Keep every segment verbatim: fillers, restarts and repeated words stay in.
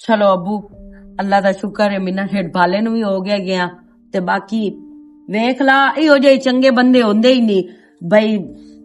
چلو ابو، اللہ دا شکر ہے، مینا ہیڈ پالے نو بھی ہو گیا گیا۔ تے باقی ویکھ لا، ایہو جہے چنگے بندے ہوندے ہی نہیں۔ بھائی،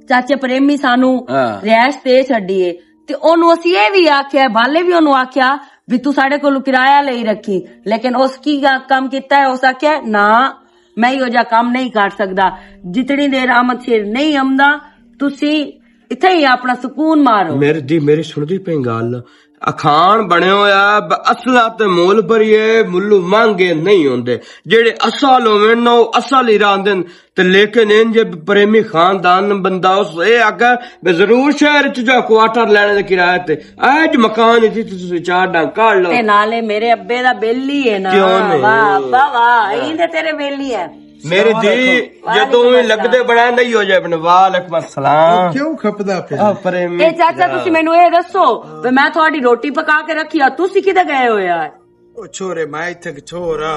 چاچے پریمی سانو ہاں۔ رہائش تے چھڈی ہے۔ تے اونوں اسی اے وی آکھیا، بالے وی اونوں آکھیا وی تو ساڈے کولوں کرایہ لئی رکھی، لیکن اس کی گا-، کم کیتا ہے، اس آکھیا، "نہ، میں ایہو جہا کم نہیں کر سکدا۔ جتنی دیر احمد شیر نہیں آمدا، تسی اتھے ہی اپنا سکون مارو۔" میرے دی، میری سن دی پئی گل، اکھان بنے ہویا ب-، اصلاں تے مول بھریے، ملو مانگے نہیں ہوندے۔ جڑے اصل ہوون نا، او اصل ہی راندن۔ تے لیکن ان جے پریمی خاندان بندہ اس اے آکھے، میں ضرور شہر چ جا کوارٹر لینے دے کرایہ تے۔ اج مکان اچ تسی چار ڈنگ کر لو۔ تے نالے میرے ابے دا بل ہی ہے نا۔ کیوں نہیں؟ واہ، ابا واہ، ہاں۔ ایندے تیرے بل ہی ہے۔ میرے السلام جی، علیکم۔ جدوں وی وعلیکم لگدے السلام۔ بڑا نہیں ہو جائے اپنے۔ وعلیکم السلام۔ او کیوں کھپدا پیا؟ آ، پریمی اے چاچا، خدا۔ تسی مینوں اے دسو، تے میں تہاڈی روٹی پکا کے رکھی آ، تسی کدے گئے ہو یار؟ او چھوڑے، میں اتھے کہ چھوڑا،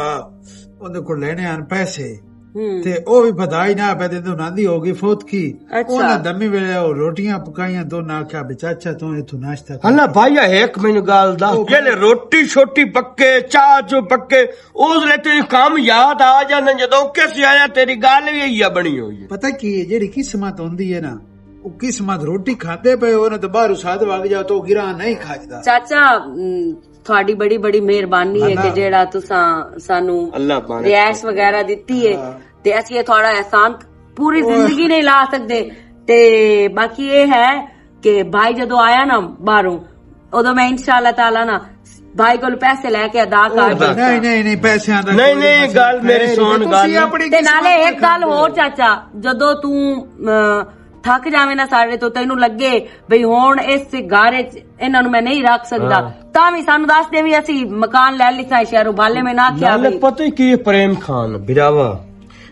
اوندے کول لینے آن پیسے۔ ہوں۔ تے او وی پتا ہی نہ پے تے انہاں دی ہو گئی فوت کی۔ اچھا۔ انہاں دمی ویلے او روٹیاں پکائیاں، تو نہ آکھیا، "بے چاچا، تو اتھوں ناشتہ کر۔" اللہ بھائی، ایک مینوں گل دس، او جیلے روٹی شوٹی پکے، چاہ چو پکے، اس لے تینوں کم یاد آ جاندے جدوں کس آیا، تیری گل وی ایہا بنی ہوئی ہے۔ پتہ کی ہے، جیڑی قسمت ہوندی ہے نا، او قسمت روٹی کھاندے پئے ہو نا، تے باہروں ساتھ وگ جاؤ تو گراں نہیں کھاجدا۔ چاچا، ام، تہاڈی بڑی بڑی مہربانی ہے کہ اللہ۔ جیڑا تساں سانو اللہ پاک رہائش وغیرہ دتی ہے، ہاں۔ تے اسی اے تہاڈا احسان پوری اوہ۔ زندگی نہیں لا سکدے۔ تے باقی اے ہے کہ بھائی جدوں آیا نا باہروں، ادوں میں انشاءاللہ تعالیٰ نا بھائی کول پیسے لے کے ادا کر اوہ، دینگا۔ نہیں، نہیں، نہیں، پیسے آندا نہیں، کوئی نہیں، مسئلہ گل میری نہیں۔ سن، تسی گل۔ اپنی تے نالے قسمت ایک گل ہور چاچا، جدوں توں، اہ، تھک جاویں نا سارے تو، تینوں لگے بھئی ہن اس گھر وچ انہاں نوں میں نہیں رکھ سکدا، ہاں۔ تاں وی سانوں دس دے، وی اسی مکان لے لیتا ہے شہروں، بالے میں نہ کیا نالے بھئی۔ پتہ ہی کی پریم خان براوا،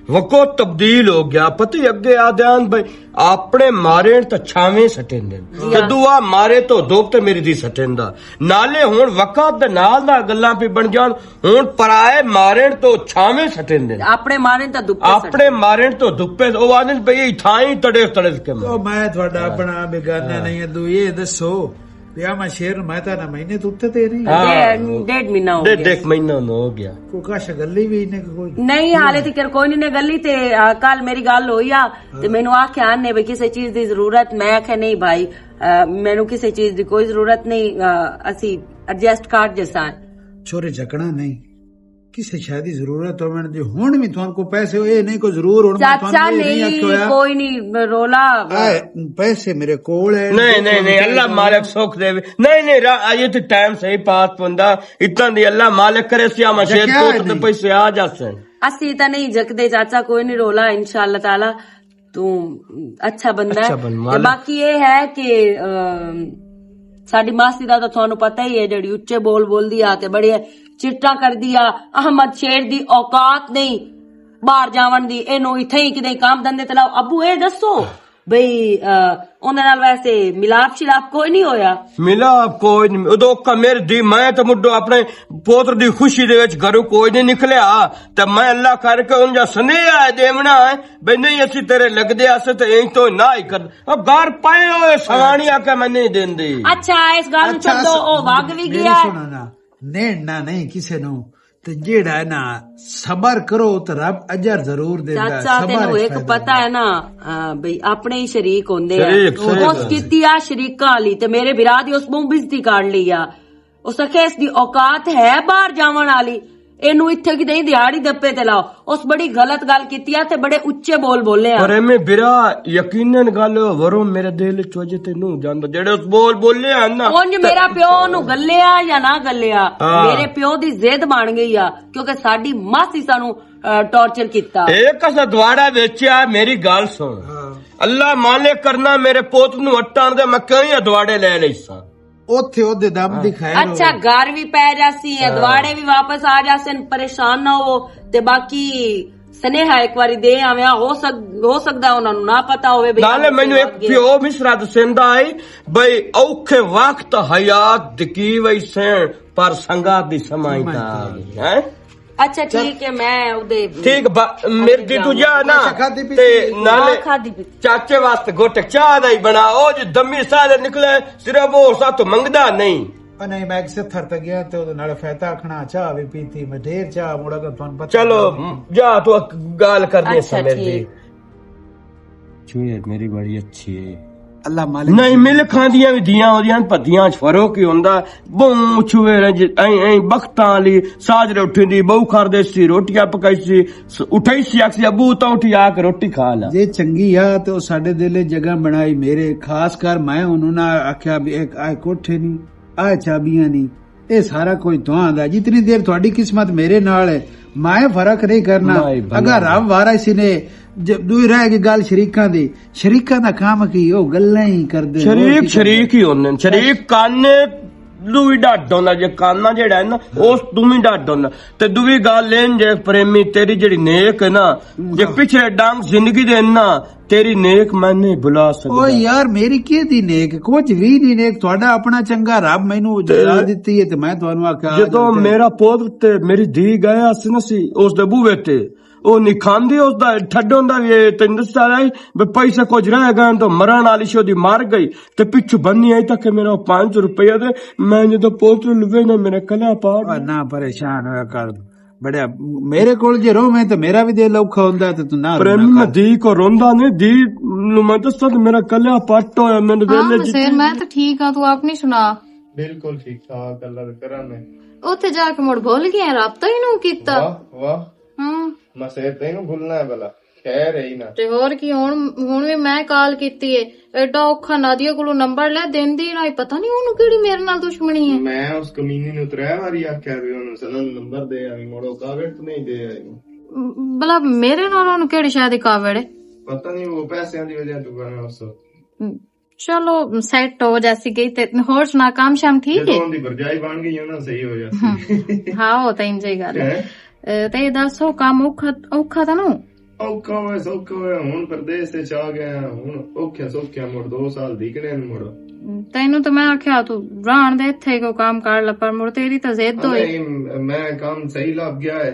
وقت تبدیل ہو گیا۔ پتہ ہی اگے آدھے آن بھائی، اپنے مارن تے چھاویں سٹیں دے۔ جی ہاں۔ جدوں آ مارے تو دکھ تے میری دی سٹیں دا۔ نالے ہن وقت دے نال نال گلاں پہ بن جان، ہن پرائے مارن تو چھاویں سٹیں دے۔ اپنے مارن تے دپے سٹیں۔ اپنے مارن تو دپے، او آندے بھئی، تھائیں تڑے تڑے کے مارے۔ او میں تہاڈا ہاں۔ اپنا بیگانہ ہاں۔ نہیں ہے، دو یہ دسو، بیا میں شیر نوں میں تہاڈا مہینے تو اتے تے نہیں۔ ہاں۔ ڈیڑھ، ڈیڑھ مہینہ ہو ڈیڑھ، گیا۔ ڈیڑھ مہینہ ہو گیا۔ کوئی کاشا گلی بھی نہیں کہ کوئی نہیں، حالے تک کوئی نہیں نے گلی تے، آ، کل میری گل ہوئی آ، تے ہاں۔ مینوں آکھیا نے بھی کسے چیز دی ضرورت، میں آکھیا نہیں بھائی، آ، مینوں کسے چیز دی کوئی ضرورت نہیں، آ، اسی ایڈجسٹ کر جساں۔ چھوڑے جھکنا نہیں۔ کسے شے دی ضرورت ہوون دی، ہن وی تہاڈے کول پیسے ہوئے نہیں، کوئی ضرور ہن میں تہاڈے چاچا، کول یہ نہیں نہیں، آکھیا ہویا۔ کوئی نہیں، رولا۔ اے، پیسے میرے کول ہے۔ نہیں، نہیں، نہیں، اللہ مالک سکھ دے۔ نہیں، نہیں، را-، اجے تے ٹائم صحیح پاس پوندا، اتنا دی اللہ مالک کرے، سی آ مشید جکیا پوت تے نہیں۔ پیسے آ جاسن۔ اسی تے نہیں جکدے چاچا، کوئی نہیں رولا، انشاءاللہ تعالیٰ۔ تو اچھا بندہ اچھا ہے۔ بندہ، تے مالک۔ باقی یہ ہے کہ، ام، ساڈی ماسی دا تاں تہانوں پتہ ہی ہے، جڑی اچے بول بولدی آ تے بڑے چٹاں کردی آ۔ احمد شیر دی اوقات نہیں باہر جاون دی، اینوں اتھے ہی کدے کام دھندے تے لاؤ۔ ابو، اے دسو بھئی، آ، اوندے نال ویسے ملاپ شلاپ کوئی نہیں ہویا؟ ملاپ کوئی نہیں۔ ادو کمر دی، میں تے مڈو اپنے پوتر دی خوشی دے وچ گھروں کوئی نہیں نکلیا۔ تے میں اللہ کر کے ان جا سنیہا دیونا ہے، بھئی نہیں، اسی تیرے لگدے آسے تے اینج تو نہ ہی کر۔ او گھر پائے ہوئے سوانی آ کے میں نہیں دیندی۔ اچھا، اس گل نوں اچھا، چھڈو، او وگ وی میری گیا ہے۔ سنو نا، نیڑنا نہیں کسے نوں، تے جیڑا ہے نا، صبر کرو تے رب اجر ضرور دیندا ہے۔ چاچا، صبر تینوں ایک فائدہ پتہ ہے نا، آ، بھئی اپنے ہی شریک ہوندے ہیں۔ شریک، صحیح اس گل ہے۔ کیتی آ شریکاں والی، تے میرے بھرا دی اس بہوں بےزتی کر لئی آ۔ اس آکھیا اس دی اوقات ہے باہر جاون والی، اینوں اتھے کی نہیں دیہاڑی دپے تے لاؤ۔ اس بڑی غلط گل کیتی آ تے بڑے اچے بول بولے آ۔ پر ایویں برا، یقیناً گل وروں میرے دل چ وجہ تے نو جاندا، جڑے اس بول بولے آ نا۔ اونج میرا پیو اونوں گلیا یا نہ گلیا، ہاں۔ میرے پیو دی ضد بن گئی آ، کیونکہ ساڈی ماسی سانوں، آ، ٹارچر کیتا۔ ایک اسا دواڑا ویچیا، میری گل سن۔ ہاں۔ اللہ مالک کرنا میرے پوت نو اٹان دے، میں کہیں دواڑے لے لئی ساں۔ اوتھے اوہدے دم دی خیر اچھا، ہووے۔ گھر وی پے جاسی، ہاں۔ ادواڑے وی واپس آ جاسن، پریشان نہ ہوو۔ تے باقی سنیہا ایک واری دے آویاں، ہو سک-، ہو سکدا انہاں نوں نہ پتہ ہووے بھئی نالے ہم مینوں ایک وقت گئے۔ پیو مصرا دسیندا ہے بھئی اوکھے وقت حیات دکی وئی سین، پر سنگت دی سمائتا سمائتا ہے۔ اچھا، چل۔ ٹھیک ہے، میں اودے ٹھیک، با-، میرے دی تو جا نا۔ اچھا، کھادی پیتی؟ تے نالے ہاں، کھادی پیتی۔ چاچے واسطے گھٹ چاہ دا ہی بنا، او جو دمی سارے نکلے، صرف وہ ساتھ منگدا نہیں۔ نہیں، میں کسے تھر تے گیا تے اودے نال فیتا آکھنا، چاہ وی پیتی، میں ڈھیر چاہ مڑا گا، تانوں پتہ چلو، لگا۔ جا تو اک گال کرنی اچھا، سمجھ دی۔ ٹھیک۔ چوہے میری بڑی اچھی ہے۔ اللہ مالک نہیں، مل کھاندیاں وی دیاں ہوندیاں، پتیاں چ فرق ہی ہوندا۔ بہوں چوہے نے جی، ایں، ایں بختاں والی ساجرے اٹھیندی، بہو کر دے سی، روٹیاں پکائی سی، س-، اٹھائی سی، آکھ سی، "ابو، تو اٹھی آ کے روٹی کھا لا۔" جے چنگی آ تے او ساڈے دل وچ جگہ بنائی میرے، خاص کر میں انہوں نے آکھیا بھی ایک آئے کوٹھے نہیں، آئے چابیاں نہیں، اے سارا کچھ تہاں دا۔ جتنی دیر تہاڈی قسمت میرے نال ہے، میں فرق نہیں کرنا۔ نہیں بھلا۔ اگر رب وارث نے ج-، دوئی رہ گئی گل شریکاں دی، شریکاں دا کام کی؟ او گلاں ہی کردے نے، ہور شریک، کی کردے؟ شریک ہی ہوندے نے۔ شریک کانے دوئی ڈٹ ہوندا، جے کانا جیڑا ہے نا، اس دوئی ڈٹ ہوندا۔ تے دوئی گل این جے پریمی، تیری جیڑی نیک ہے نا، جے ہاں۔ پچھلے ڈنگ زندگی دے نا، تیری نیک میں نہیں بھلا سکدا۔ او یار، میری کی دی نیک؟ کچھ وی نہیں نیک۔ تہاڈا اپنا چنگا رب مینوں جزا تے دتی ہے تے میں تہانوں آکھیا آ جدوں جاؤ تے۔ میرا پتر تے میری دھی گئے اس نا سی، اس دے بوہے تے، او نہیں کھاندی، اس دا ٹھڈوں دا وی اے تینوں دسدا رہی، بے پیسے کچھ رہ گئے تو مرن والی سی، او دی مر گئی۔ تے پچھوں بنی آئی تک میرا پانچ سو روپیہ دے، میں جدوں پتر لوے نا میرا کلا پاٹ۔ او نہ پریشان ہویا کر۔ بڑے میرے کول جے روویں تے میرا وی دل اوکھا ہوندا تے تو نہ رونا پریم کر۔ دی کو روندا نہیں، دی نو میں دساں تے میرا کلیا پٹ ہویا، میں ہاں، ویلے بشیر، جتنی میں تو ٹھیک ہاں، تو اپنی سنا۔ بالکل ٹھیک ٹھاک، اللہ دے کرم ہے۔ اوتھے جا کے مڑ بھول گیا، رابطہ ہی نو کیتا۔ واہ، واہ۔ ہاں۔ مسیر تینوں بھولنا ہے بھلا، خیر ہے ہی نہ۔ تے ہور کی، ہن، ہن وی میں کال کیتی ہے۔ ایڈا اوکھا نادیہ کولوں نمبر لے، دیندی نہ، پتہ نہیں اونوں کیڑی میرے نال دشمنی ہے۔ میں اس کمینی نوں ترے واری آکھیا وی اونوں سنن نمبر دے آویں، مڑو کاوڑ تے نہیں دے آئی۔ بلا میرے نال اونوں کیڑی شے دی کاوڑ ہے؟ پتہ نہیں، وہ پیسے دی وجہ تو کرنا اس۔ چلو، سیٹ ہو جاسی گئی تے ہور سنا، کام شام ٹھیک ہے؟ جدوں دی برجائی بن گئی ہے نا، صحیح ہو جاسی۔ ہاں، وہ تو انجے گل ہے۔ ہیں؟ اے، تے دسو، کام اوکھا، اوکھا تاں نو؟ اوکھا ہوئے سوکھا ہوئے، ہن پردیس وچ آ گئے ہیں، ہن اوکھے سوکھے مڑ دو سال دیکھنے نے مڑ۔ تینوں تو میں آکھیا تو رہن دے، اتھے کو کام کر لے، پر مڑ تیری تو ضد ہوئی۔ نہیں، میں کام صحیح لگ گیا ہے،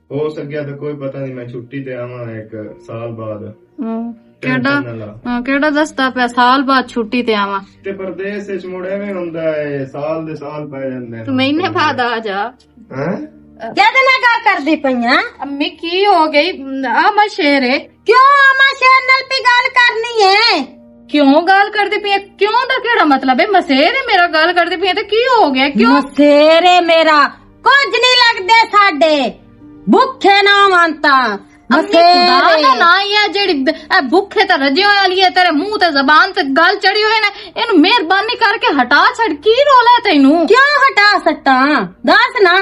ہو سکیا تو کوئی پتہ نہیں، میں چھٹی تے آواں ایک سال بعد۔ ہوں، ٹینشن کیڑا، نہ لا۔ ہاں، کیڑا دستا پیا سال بعد چھٹی تے آواں؟ تے پردیس وچ مڑ ایویں ہوندا ہے، سال دے سال پے جاندے نے۔ تو مہینے بعد آ جا۔ ہاں؟ کیا دے نال گل کردی پئی آں؟ امی، کی ہو گئی؟ آ میں شیر ہے۔ کیوں آ میں شیر نال پی گل کرنی ہے؟ کیوں گل کردی پئی ہے؟ کیوں دا کیڑا مطلب ہے؟ مسیر ہے میرا، گل کردی پئی ہے تے کی ہو گیا؟ کیوں؟ مسیر ہے میرا، کچھ نہیں لگدے ساڈے، بھکھے نہ وانتا۔ امی، خدا دا ناں ہی ہے، جیڑی ب-، اے بھوکے تے رجے ہوئے والی ہے، تیرے منہ تے زبان تے گل چڑھی ہوئی نا، اینوں مہربانی کر کے ہٹا چھڑ، کی رولا ہے تینوں؟ کیوں ہٹا سکتا؟ دس نا۔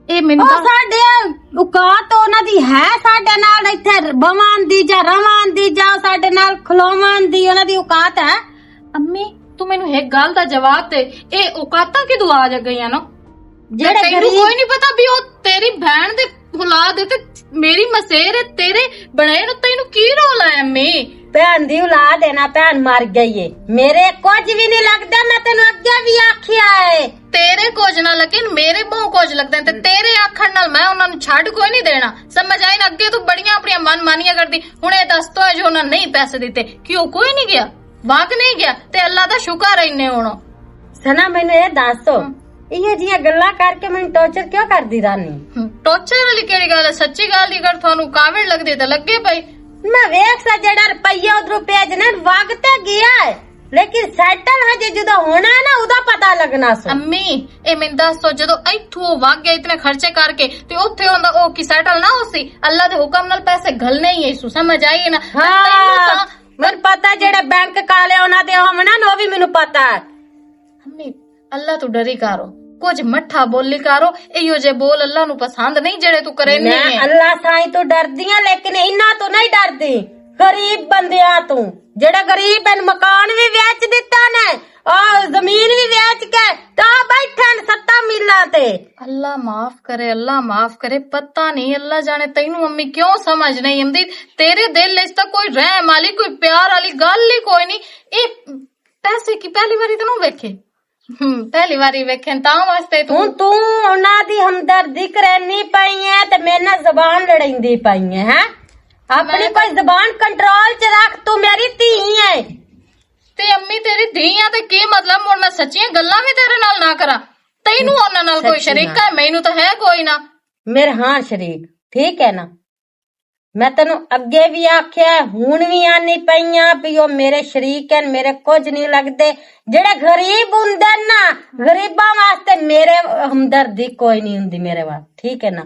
اے مینوں او دس۔ ساڈے اوقات انہاں دی ہے، ساڈے نال ایتھے بوان دی جا، روان دی جا، ساڈے نال کھلوان دی انہاں دی اوقات ہے۔ امی، تو مینوں ایک گل دا جواب دے، اے اوقاتاں کدوں آ جا گئیاں نا؟ جیڑے تینوں غریب کوئی نہیں پتا بھی او تیری بہن دے اولاد ہے تے میری مسیر ہے، تیرے بنائے نو، تینوں کی رول ہے امی؟ بہن دی اولاد ہے نا، بہن مر گئی ہے۔ میرے کچھ بھی نہیں لگدا، میں تینوں اگے بھی آکھیا ہے۔ تیرے کچھ نہ، لیکن میرے بہت کچھ لگدا ہے، تے تیرے آکھن نال میں انہاں نوں چھڈ کوئی نہیں دینا۔ سمجھ آئی نا؟ اگے تو بڑیاں اپنیاں من مانیاں کردی، ہن اے دس تو جو انہاں نہیں پیسے دتے، کیوں کوئی نہیں گیا؟ واق نہیں گیا، تے اللہ دا شکر ہے انہیں ہن۔ سنا، مینوں اے دس، ہم۔ ایہو جیاں گلاں کر کے مینوں ٹارچر کیوں کردی رہنی؟ ہم، ٹارچر والی کیڑی گل ہے؟ سچی گل دی اگر تھانوں کاوڑ لگدی تے لگے پئی۔ میں ویکھ سا، جیڑا روپیہ ادھروں بھیجنے، وگ تے گیا ہے، لیکن سیٹل ہجے جدوں ہونا ہے نا، ادا پتہ لگنا سو۔ امی، اے مینوں دس سو، جدوں ایتھوں او وگ گیا اتنے خرچے کر کے، تے اوتھے ہوندا او کی سیٹل نہ ہوسی؟ اللہ دے حکم نال پیسے گھلنے ہی ہے سو، سمجھ آئی ہے نا؟ ہاں۔ تینوں تاں مینوں پتہ ہے، جڑے بینک کالے انہاں دے ہوونا نو وی مینوں پتہ ہے۔ امی، اللہ تو ڈری کرو، کچھ مٹھا بولی کرو، ایہو جے بول اللہ نو پسند نہیں جڑے تو کرے نہیں میں ہے۔ اللہ سائیں تو ڈردی ہاں، لیکن انہاں تو نہیں ڈردی، غریب بندیاں تو۔ جڑے غریب ہیں، مکان بھی ویچ دتا نے، اور زمین بھی ویچ کے تو بیٹھے ہیں ستاں میلاں تے۔ اللہ معاف کرے، اللہ معاف کرے، پتہ نہیں اللہ جانے تینوں امی کیوں سمجھ نہیں آندی۔ تیرے دل وچ تاں کوئی رحم والی، کوئی پیار والی گل ہی کوئی نہیں۔ اے پیسے کی پہلی واری تاں نہ ویکھے؟ ہم، پہلی واری ویکھے تاں واسطے توں ہن توں انہاں دی ہمدردی کرینی پئی ہے تے میرے نال زبان لڑیندی پئی ہے، ہیں؟ اپنی میں کوئی زبان کنٹرول چ رکھ، تو میری دھی ہے۔ تے امی تیری دھی آ تے کی مطلب، ہن میں سچیاں گلاں وی تیرے نال نہ کراں؟ تینوں انہاں نال کوئی شریک ہے؟ مینوں تاں ہے کوئی نہ۔ میرے ہاں شریک، ٹھیک ہے نا؟ میں تینوں اگے وی آکھیا، ہن وی آنی پئی آں، بھی او میرے شریک ہن، میرے کچھ نہیں لگدے۔ جڑے غریب ہوندے نا، غریباں واسطے میرے ہمدردی کوئی نہیں ہوندی میرے واسطے، ٹھیک ہے نا؟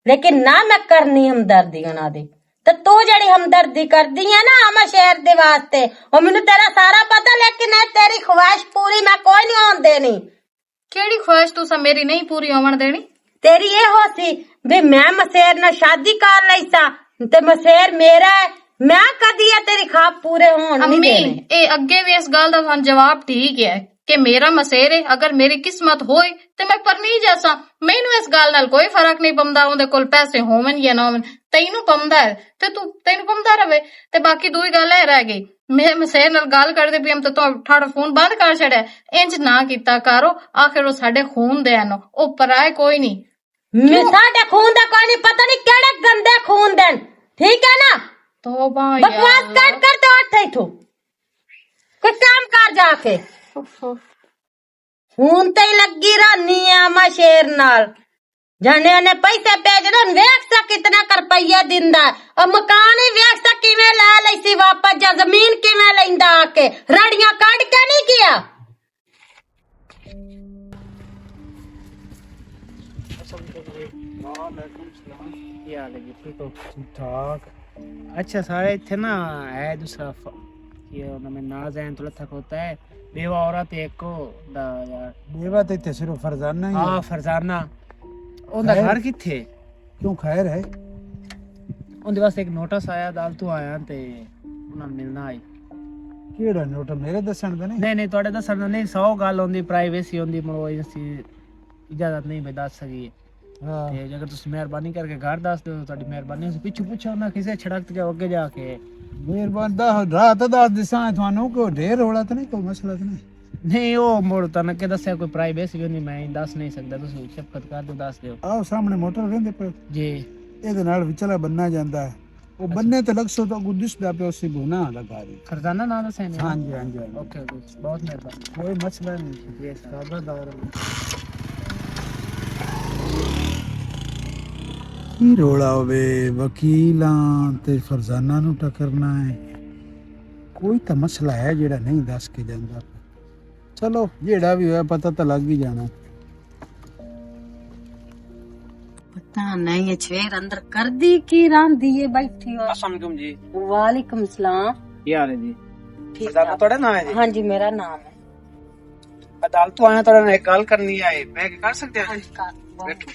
لیکن نہ میں کرنی ہمدردی انہاں دی۔ تے تو جڑی ہمدردی کردی ہے نا، آما شہر دے واسطے، او مینوں تیرا سارا پتہ، لیکن اے تیری خواہش پوری میں کوئی نہیں ہون دینی۔ کیڑی خواہش تساں میری نہیں پوری ہون دینی؟ تیری اے ہو سی بھی میں مسیر نال شادی کر لئی سا، تے مسیر میرا ہے، میں کدی اے تیری خواب پورے ہون نہیں دینے۔ اے اگے وی اس گل دا تھانوں جواب ٹھیک ہے کہ میرا مسیر ہے، اگر میری قسمت ہوئی تے میں پرنی جاساں، مینوں اس گل نال کوئی فرق نہیں پوندا، اوندے کول پیسے ہون یا نہ ہون، تینوں پوندا ہے تے تو تینوں پوندا رہے۔ تے باقی دوئی گل اے رہ گئی، میں مسیر نال گل کردے پئی ہم تے تو ٹھاڑا فون بند کر چھڑیا۔ انج نہ کیتا کرو، آخر او ساڈے خون دے ہن، او پرائے کوئی نہیں۔ میں ساڈے خون دا کوئی نہیں، پتہ نہیں کیڑے گندے خون دے ہن، ٹھیک ہے نا؟ توبہ بکواس یار۔ کٹ کر تے اٹھ ایتھوں، کوئی کام کر جا کے۔ خون تے ہی لگی رہنی آ میں شیر نال۔ جنے نے پیسے بھیجنے، ہن ویکھ سا کتنا کر روپیہ دیندا ہے۔ او مکان ہی ویکھ سا کیویں لے لئی سی واپس، یا زمین کیویں لیندا آ کے۔ رڑیاں کڈ کے نہیں گیا۔ وعلیکم السلام۔ کی حال ہے جی؟ ٹھیک ہو؟ ٹھیک ٹھاک۔ اچھا، سارے اتھے نا ہے دوسرا ف-، یہ انہوں میں ناز ہے، تو لتھا کھوتا ہے۔ بیوہ عورت ایک کو دا یار۔ بیوہ تے اتھے صرف فرزانہ ہی ہاں، ہے۔ فرزانہ۔ اون دا خیر؟ گھر کتھے؟ کیوں خیر ہے؟ اون دے واسطے ایک نوٹس آیا، دال تو آیا تے انہاں نوں ملنا آئی۔ کیڑا نوٹس؟ میرے دسن دا نہیں؟ نہیں، نہیں، تہاڈے دسن دا نہیں، سو گل ہوندی، پرائیویسی ہوندی، مڑو اسی اجازت نہیں بھئی دس سکی۔ ہاں۔ تے جے اگر تسی مہربانی کر کے گھر دس دیو، تہاڈی مہربانی ہوسی۔ پچھو پچھو نہ کسے چھڑک تے جاؤ اگے جا کے۔ مہربانی، دا رات دس دساں تھانوں، کوئی ڈھیر رولا تے نہیں، کوئی مسئلہ تے نہیں۔ نہیں، او مڑ تاں نہ کہ دسیا کوئی پرائیویسی بھی نہیں، میں دس نہیں سکدا، تسی شفقت کر دیو، دس دیو۔ آؤ سامنے موٹر ویندے پے۔ جی۔ اے دے نال وچلا بننا جاندا ہے۔ او بننے تے لگ سو تو اگوں دسدا پیا اسی گھونا لگا دی۔ فرزانہ نام دسے نے؟ ہاں جی، ہاں جی، ہاں جی۔ اوکے، اوکے، بہت مہربانی۔ کوئی مسئلہ نہیں۔ جی سر۔ سادہ دور ہے۔ کی رولا ہوے، وکیلاں تے فرزانہ نو ٹکرنا ہے۔ کوئی تاں مسئلہ ہے جیڑا نہیں دس کے جاندا۔ چلو، جیڑا بھی ہویا، پتہ تاں لگ ہی جانا۔ پتہ نہیں، یہ چھویر اندر کردی کی راندی ہے، بیٹھی ہو۔ السلام علیکم جی۔ وعلیکم السلام۔ کی حال ہے جی؟ ٹھیک ٹھاک۔ تہاڈا نام ہے جی؟ ہاں جی، میرا نام ہے۔ عدالتوں آیا، تہاڈے نال ایک گل کرنی ہے، میں کر سکتے ہیں؟ ہاں جی، کر۔ بیٹھو۔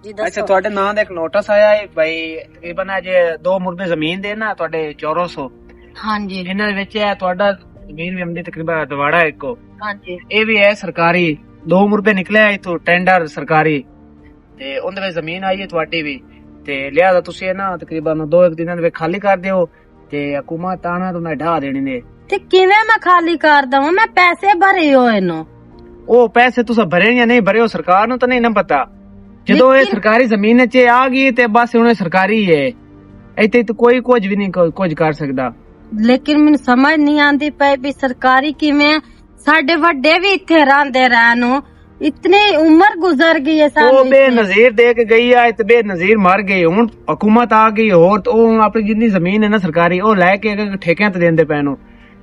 جی، دسو۔ اچھا، تہاڈے ناں دا ایک نوٹس آیا ہے بھائی، تقریباً اج دو مربے زمین دے نا تہاڈے چورو سو۔ ہاں جی۔ انہاں دے وچ ہے تہاڈا زمین وی آمدی تقریباً دواڑا ایک کو۔ ہاں جی۔ اے وی ہے سرکاری، دو مربے نکلے آئے تو ٹینڈر سرکاری۔ تے اون دے وچ زمین آئی ہے تہاڈی وی۔ تے لہذا تسی اے نا تقریباً دو ایک دناں دے وچ خالی کر دیو۔ تے حکومت آنا تے انہاں ڈھا دینے نے۔ تے کیویں میں خالی کر دواں؟ میں پیسے بھرے ہوئے نو۔ او پیسے تساں بھرے یا نہیں بھرے، او سرکار نو تے نہیں نا پتا۔ جدوں اے لیکن سرکاری زمین وچ آ گئی تے بس ہن اے سرکاری ہے، ایتھے تے کوئی کچھ بھی نہیں، کوئی کچھ کر سکدا۔ لیکن مینوں سمجھ نہیں آندی پئی بھی سرکاری کیویں؟ ساڈے وڈے بھی اتھے رہندے رہن، اتنی عمر گزر گئی ہے سانوں او بے اتنے۔ نظیر دے کے گئی ہے، تے بے نظیر مر گئی۔ ہن حکومت آ گئی، ہور تے او ہن اپنی جتنی زمین ہے نا سرکاری، او لے کے ٹھیکیاں تے دیندے پے نو۔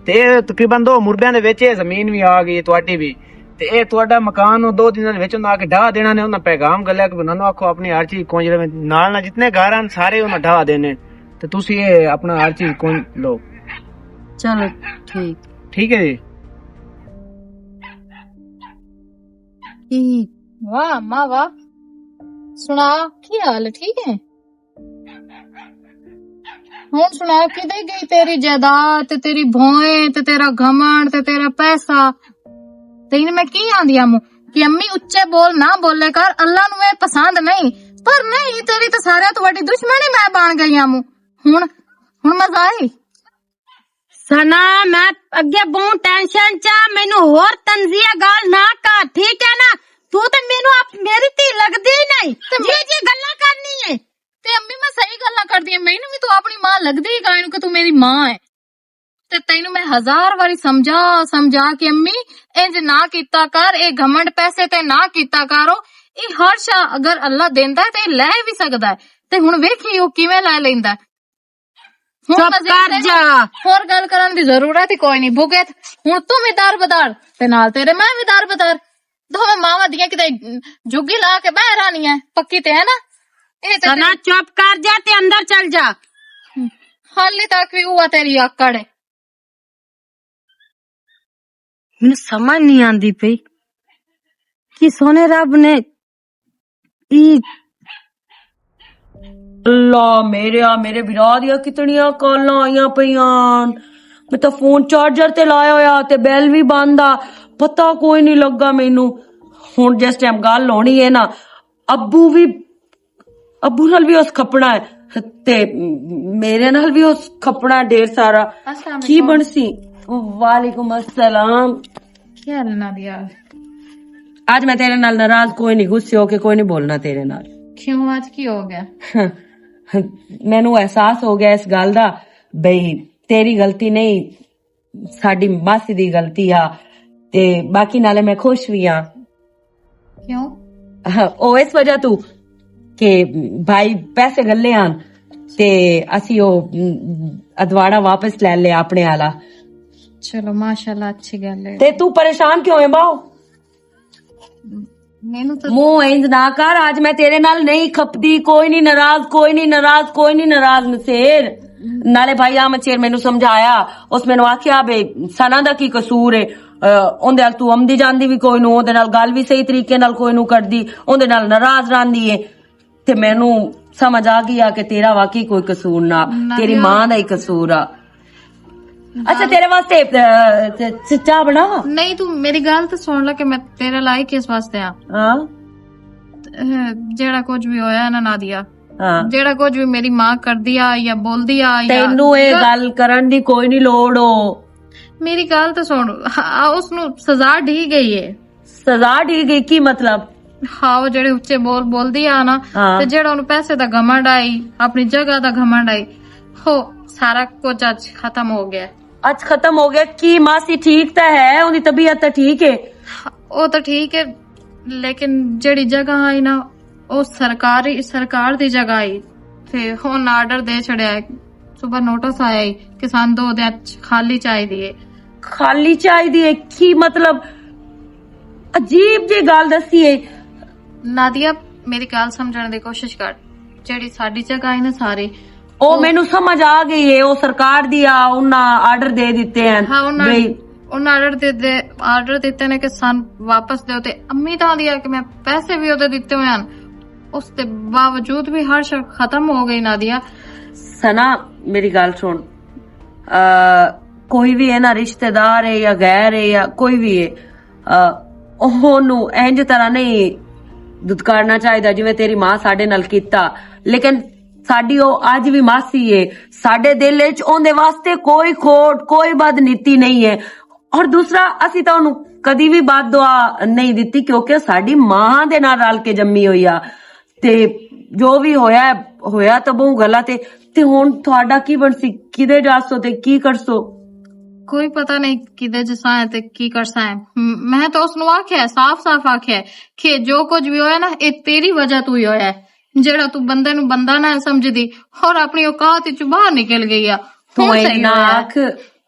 تے اے تقریباً دو مربیاں دے وچ اے زمین وی آ گئی ہے، تہاڈی وی۔ تے اے تہاڈا مکان او دو دناں دے وچ انہاں آ کے ڈھا دینا نے، انہاں پیغام گلیا کہ انہاں نوں آکھو اپنی ہر چیز کونج رہے، نال نال جتنے گھر ہن سارے انہاں ڈھا دینے۔ تے تسی اے اپنا ہر چیز کونج لو۔ چلو، ٹھیک۔ ٹھیک ہے جی۔ ٹھیک۔ واہ، ماں واہ۔ سنا، کی حال ہے؟ ٹھیک ہے؟ ہن سنا، کدے گئی تیری جائیداد، تے تیری بھوئیں، تے تیرا گھمنڈ، تے تیرا پیسہ؟ تین میں کی آندی آموں کہ امی اچے بول نہ بولے کر، اللہ نوں اے پسند نہیں۔ پر نہیں، تیری تے سارے تو وڈی دشمنی میں بن گئی آموں۔ ہن، ہن مزہ آئی؟ سنا، میں اگے بہت ٹینشن چا، مینوں ہور طنزیہ گال نہ کر، ٹھیک ہے نا؟ تو تے مینوں اپ-، میری دھی لگدی ہی نہیں۔ تے جی، جی گلاں کرنی ہے۔ تے امی، میں صحیح گلاں کردی ہاں، مینوں وی تو اپنی ماں لگدی ہی کائنوں کہ تو میری ماں ہے۔ تے اینوں میں ہزار واری سمجھا، سمجھا کہ امی، انج نہ کیتا کر، اے گھمنڈ پیسے تے نہ کیتا کرو۔ اے ہر شا اگر اللہ دیندا ہے تے لے وی سکدا ہے۔ تے ہن ویکھی او کیویں لے لیندا ہے۔ ہن چپ مزید کر تے جا۔ ہور گل کرن دی ضرورت ہی کوئی نہیں۔ بھگت، ہن تو وی دار بدار، تے نال تیرے میں وی دار بدار۔ دوویں ماواں دیاں کتے جھگی لا کے بہہ رہنی ہے، پکی تے ہے نا؟ اے تے سنا، چپ کر جا تے اندر چل جا۔ حالی تک وی اوہ تیری آکڑ ہے۔ مینوں سمجھ نہیں آندی پئی کہ سونے رب نے ای اللہ میرے، آ میرے برا دیا کتنیاں کالاں آئیاں پیاں۔ میں تاں فون چارجر تے لایا ہویا تے بیل وی بند آ، پتہ کوئی نہیں لگا مینوں۔ ہن جس ٹائم گل ہونی ہے نا، ابو وی، ابو نال وی اس کھپنا ہے تے میرے نال وی اس کھپنا ہے ڈھیر سارا۔ السلام کی علیکم۔ بنسی؟ وعلیکم السلام۔ کیا حال ہے نادیہ؟ آج میں تیرے نال ناراض کوئی نہیں، غصے ہو کے کوئی نہیں بولنا تیرے نال۔ کیوں، آج کی ہو گیا؟ مینوں احساس ہو گیا اس گل دا، بھئی تیری غلطی نہیں، ساڈی ماسی دی غلطی آ، تے باقی نالے میں خوش وی آ۔ کیوں؟ او اس وجہ تو کہ بھائی پیسے گلے آن تے اسی او ادواڑا واپس لے لیا اپنے آلا۔ چلو ماشاءاللہ، اچھی گل ہے۔ تے تو پریشان کیوں ہے باؤ؟ مینوں تو منہ انج نہ کر، اج میں تیرے نال نہیں کھپدی، کوئی نہیں ناراض، کوئی نہیں ناراض، کوئی نہیں ناراض نصیر۔ نالے بھائی احمد شیر مینوں سمجھایا، اس مینوں آکھیا بے ثنا دا کی قصور ہے؟ اہ، اوندے نال تو امدی جاندی بھی کوئی نو، اوندے نال گل بھی صحیح طریقے نال کوئی نو کردی، اوندے نال ناراض راندی ہے۔ تے مینوں سمجھ آ گیا کہ تیرا واقعی کوئی قصور نہ، نہ تیری یار۔ ماں دا ہی قصور آ۔ اچھا، تیرے واسطے، اہ، چ-، چ-، چاہ بنا؟ نہیں، تو میری گل تو سن لے کہ میں تیرے لائق کس واسطے ہاں۔ ہاں۔ اہ، جیڑا کچھ بھی ہویا ہے نا نادیہ، ہاں۔ جیڑا کچھ بھی میری ماں کردی آ یا بولدی آ یا تینوں اے گل کرن دی کوئی نہیں لوڑ ہو۔ میری گل تو سن، ہاں، اس نو سزا ڈھی گئی ہے۔ سزا ڈھی گئی کی مطلب؟ ہاں، وہ جڑے اچے بول بولدی آ نا، ہاں۔ تے جڑا انہوں پیسے دا گھمنڈ آئی، اپنی جگہ دا گھمنڈ آئی، ہو، سارا کچھ اج ختم ہو گیا۔ اج ختم ہو گیا کی؟ ماسی ٹھیک تے ہے، اوندی طبیعت تے ٹھیک ہے؟ او تے ٹھیک ہے، لیکن جڑی جگہ آئی نا، او سرکاری، سرکار دی جگہ آئی۔ تے ہن آرڈر دے چھڑیا ہے، صبح نوٹس آیا ہے کہ سان دو دن چ خالی چاہیدی ہے۔ خالی چاہیدی ہے کی مطلب؟ عجیب جی گل دسی ہے۔ نادیہ، میری گل سمجھن دی کوشش کر۔ جڑی ساڈی جگہ ہے نا ساری، او او مینوں سمجھ آ گئی ہے، او سرکار دی آ، انہاں آرڈر دے دتے ہیں۔ ہاں، انہاں، بھئی۔ انہاں آرڈر دے، دے، آرڈر دتے نے کہ سان واپس دیو، تے امی تاں دی آ کہ میں پیسے بھی اوتے دتے ہوئے ہیں، اس دے باوجود بھی ہر شے ختم ہو گئی نادیہ۔ سنا، میری گل سن، آ، کوئی بھی ہے نا، رشتہ دار ہے یا غیر ہے یا کوئی بھی ہے، آ، اوہنوں انج طرح نہیں دتکارنا چاہیدا جویں تیری ماں ساڈے نال کیتا۔ لیکن ساڈی او اج بھی ماسی ہے، ساڈے دل وچ اوندے واسطے کوئی کھوٹ، کوئی بد نیتی نہیں ہے۔ اور دوسرا، اسی تاں اونوں کدی بھی بد دعا نہیں دتی، کیونکہ ساڈی ماں دے نال رل کے جمی ہوئی آ۔ تے جو بھی ہویا ہے، ہویا تاں بہوں غلط ہے۔ تے ہن تہاڈا کی بنسی؟ کدے جاسو تے کی کرسو؟ کوئی پتہ نہیں کدے جساں ہے تے کی کرساں ہے۔ م-، میں تو اس نوں آکھیا ہے، صاف صاف آکھیا ہے کہ جو کچھ بھی ہویا نا، اے تیری وجہ تو ہی ہویا ہے۔ جیڑا تو بندے نوں بندہ نہ سمجھدی اور اپنی اوقات وچ باہر نکل گئی ہے۔ تو ہن صحیح اتنا ہویا ہے۔ آکھ،